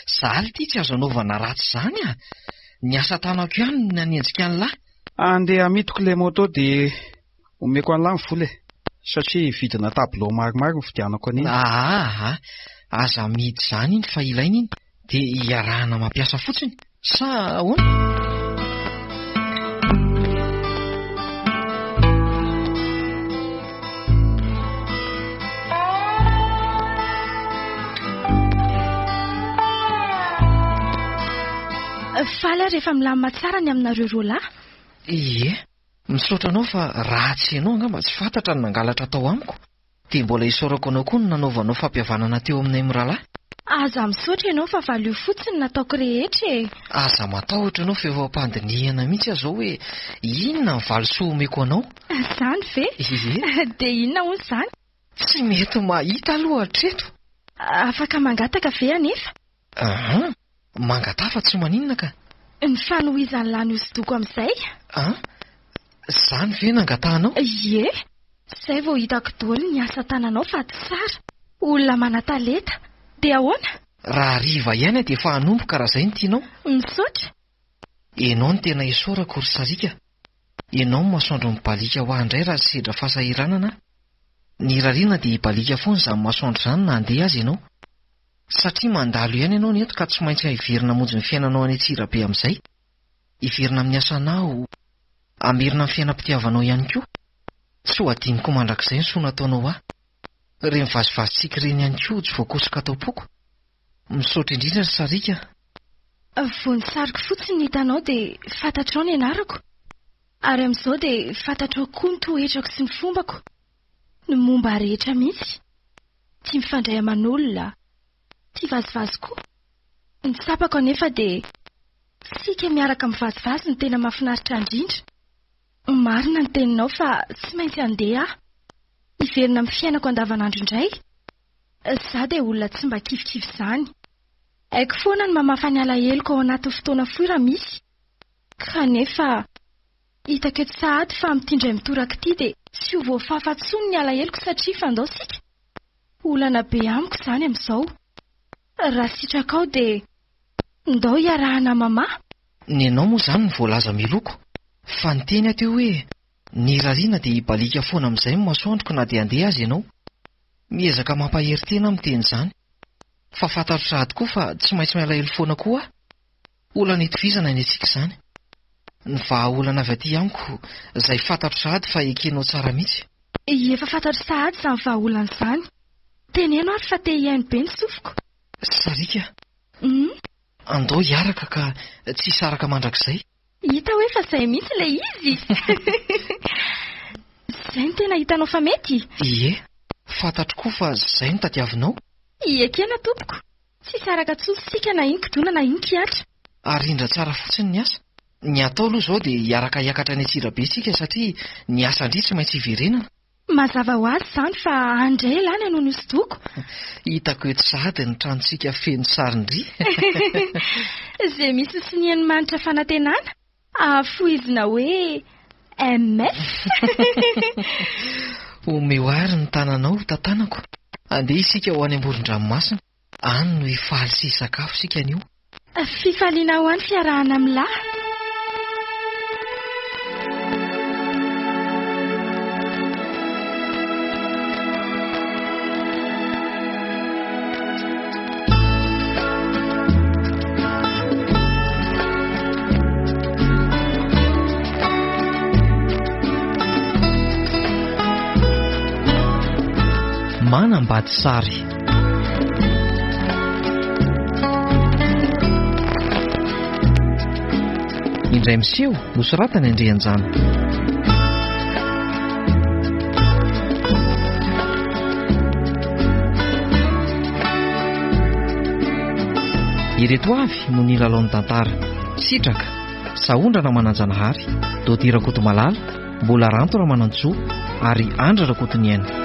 Zaly ity tsy azo anaovana ratsy izany a! Ny asa tanako ihany no nanenjika an'lah. Andeha hamidiko ilay moto dia omeko an'lah ny vola e! Satria vidina tableau maromaro no vidianako an'iny. Aa! Aza amidy izany iny fa ilaina iny. Dia iarahana mampiasa fotsiny sa ahoana? Faly aho rehefa milamina tsara ny aminareo roa lahy. Ie, misaotra anao fa raha tsy ianao angamba tsy fantatra ny nangalatra tao amiko. Dia mbola isaorako anao koa ny nanaovanao fampihavanana teo aminay mirahalahy. Aza misaotra ianao fa valio fotsiny ny nataoko rehetra e! Aza matahotra ianao fa efa am-pandinihana mihitsy aho izao hoe inona ny valisoa omeko anao. Izany ve? Ie. Dia inona hono izany? Tsy mety mahita aloha hatreto. Afaka mangataka ve anefa? Aa, mangataha fa tsy maninona ka. Ny fanohizan'ny lany hosodoko amin'izay? An? Izany ve no angatahanao? Ie, izay vao hitako daholo ny asa tananao fa tsara, olona manan-talenta. Dia ahoana? Raha hariva ihany aho dia efa hanomboka raha izay no tianao. Misaotra. Ianao no tena isaorako ry Sariaka. Ianao no masoandro mibaliaka ho ahy indray raha sendra fahasahiranana aho. Ny irariana dia hibaliaka foana izany masoandro izany na handeha aza ianao. Satria mandalo ihany ianao ny eto ka tsy maintsy hiverina hamonjy ny fiainanao any Antsirabe amin'izay. Hiverina amin'ny asanao, hamerina ny fiainam-pitiavanao ihany koa. Tsy ho adinoko mandrakizay ny soa nataonao ahy. Ireny vazivazintsika ireny ihany koa tsy voakosoka ato am-poko. Misaotra indrindra ry Sariaka a! Vao ny sariko fotsiny no hitanao dia fantatrao ny anarako. Ary amin'izao dia fantatrao koa ny toetrako sy ny fombako. Ny momba ahy rehetra mihitsy. Tia mifandray aman'olona, tia vazivazy koa. Ny tsapako anefa dia tsika miaraka mivazivazy no tena mahafinaritra indrindra. Marina ny teninao fa tsy maintsy handeha aho. Hiverina amin'ny fiainako andavanandro indray. Izaho dia olona tsy mba kivikivy izany. Haiko foana ny mamafa ny alaheloko ao anatin'ny fotoana fohy raha misy. Kanefa hitako eto sahady fa amin'ity indray mitoraka ity dia tsy ho voafafa intsony ny alaheloko satria fandao isika. Olana be amiko izany amin'izao. Raha sitrakao dia ndao hiarahana mamaha. Ny anao moa izany no voalaza miloko fa niteny aho teo hoe ny irariana dia hibaliaka foana amin'izay ny masoandroko na dia handeha aza ianao. Miezaka mampahery tena aho miteny izany. Fa fantatro sahady koa fa tsy maintsy mialahelo foana koa aho. Olana itovizana ny antsika izany. Ny vahaolana avy aty amiko izay fantatro sahady fa ekenao tsara mihitsy. Efa fantatro sahady izany vahaolana izany. Teneno ary fa te hihaino be ny sofiko. Sariaka, andao hiaraka ka tsy hisaraka mandrakizay. Hita hoe fa izay mihitsy ilay izy. Izay no tena hitanao fa mety? Ie, fantatro koa fa izay no tadiavinao. Ekena tompoko. Tsy hisaraka intsony isika na inon-kidona na inon-kihatra. Arindra tsara fotsiny ny asa. Ny atao aloha izao dia hiaraka hiakatra any Antsirabe isika satria ny asan-dry tsy maintsy hiverenana. Mazava ho azy izany fa any indray ialahy no hanao ny hosodoko. Hitako eto sahady ny tranontsika feno sarin-dry. Izay misy ny sonian'i Manitra Fanantenana, ahafohizina hoe MF. Omeo àry ny tananao ho tantanako. Andeha isika ho any amoron-dranomasina. Any no hifaly sy hisakafo isika anio. Fifaliana ho ahy ny fiarahana amin'lah. Manambady sary. Indray miseho, nosoratan'i Andrianjana. Ireto avy no nilalao ny tantara, Sitraka, Sahondra Ramananjanahary, Dody Rakotomalala, Mbola Ranto Ramanantsoa ary Andry Rakotoniaina.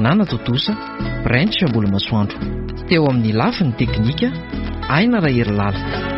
Nanatontosa, Branch Ambolomasoandro. Teo amin'ny lafiny teknika, Aina Raherilala.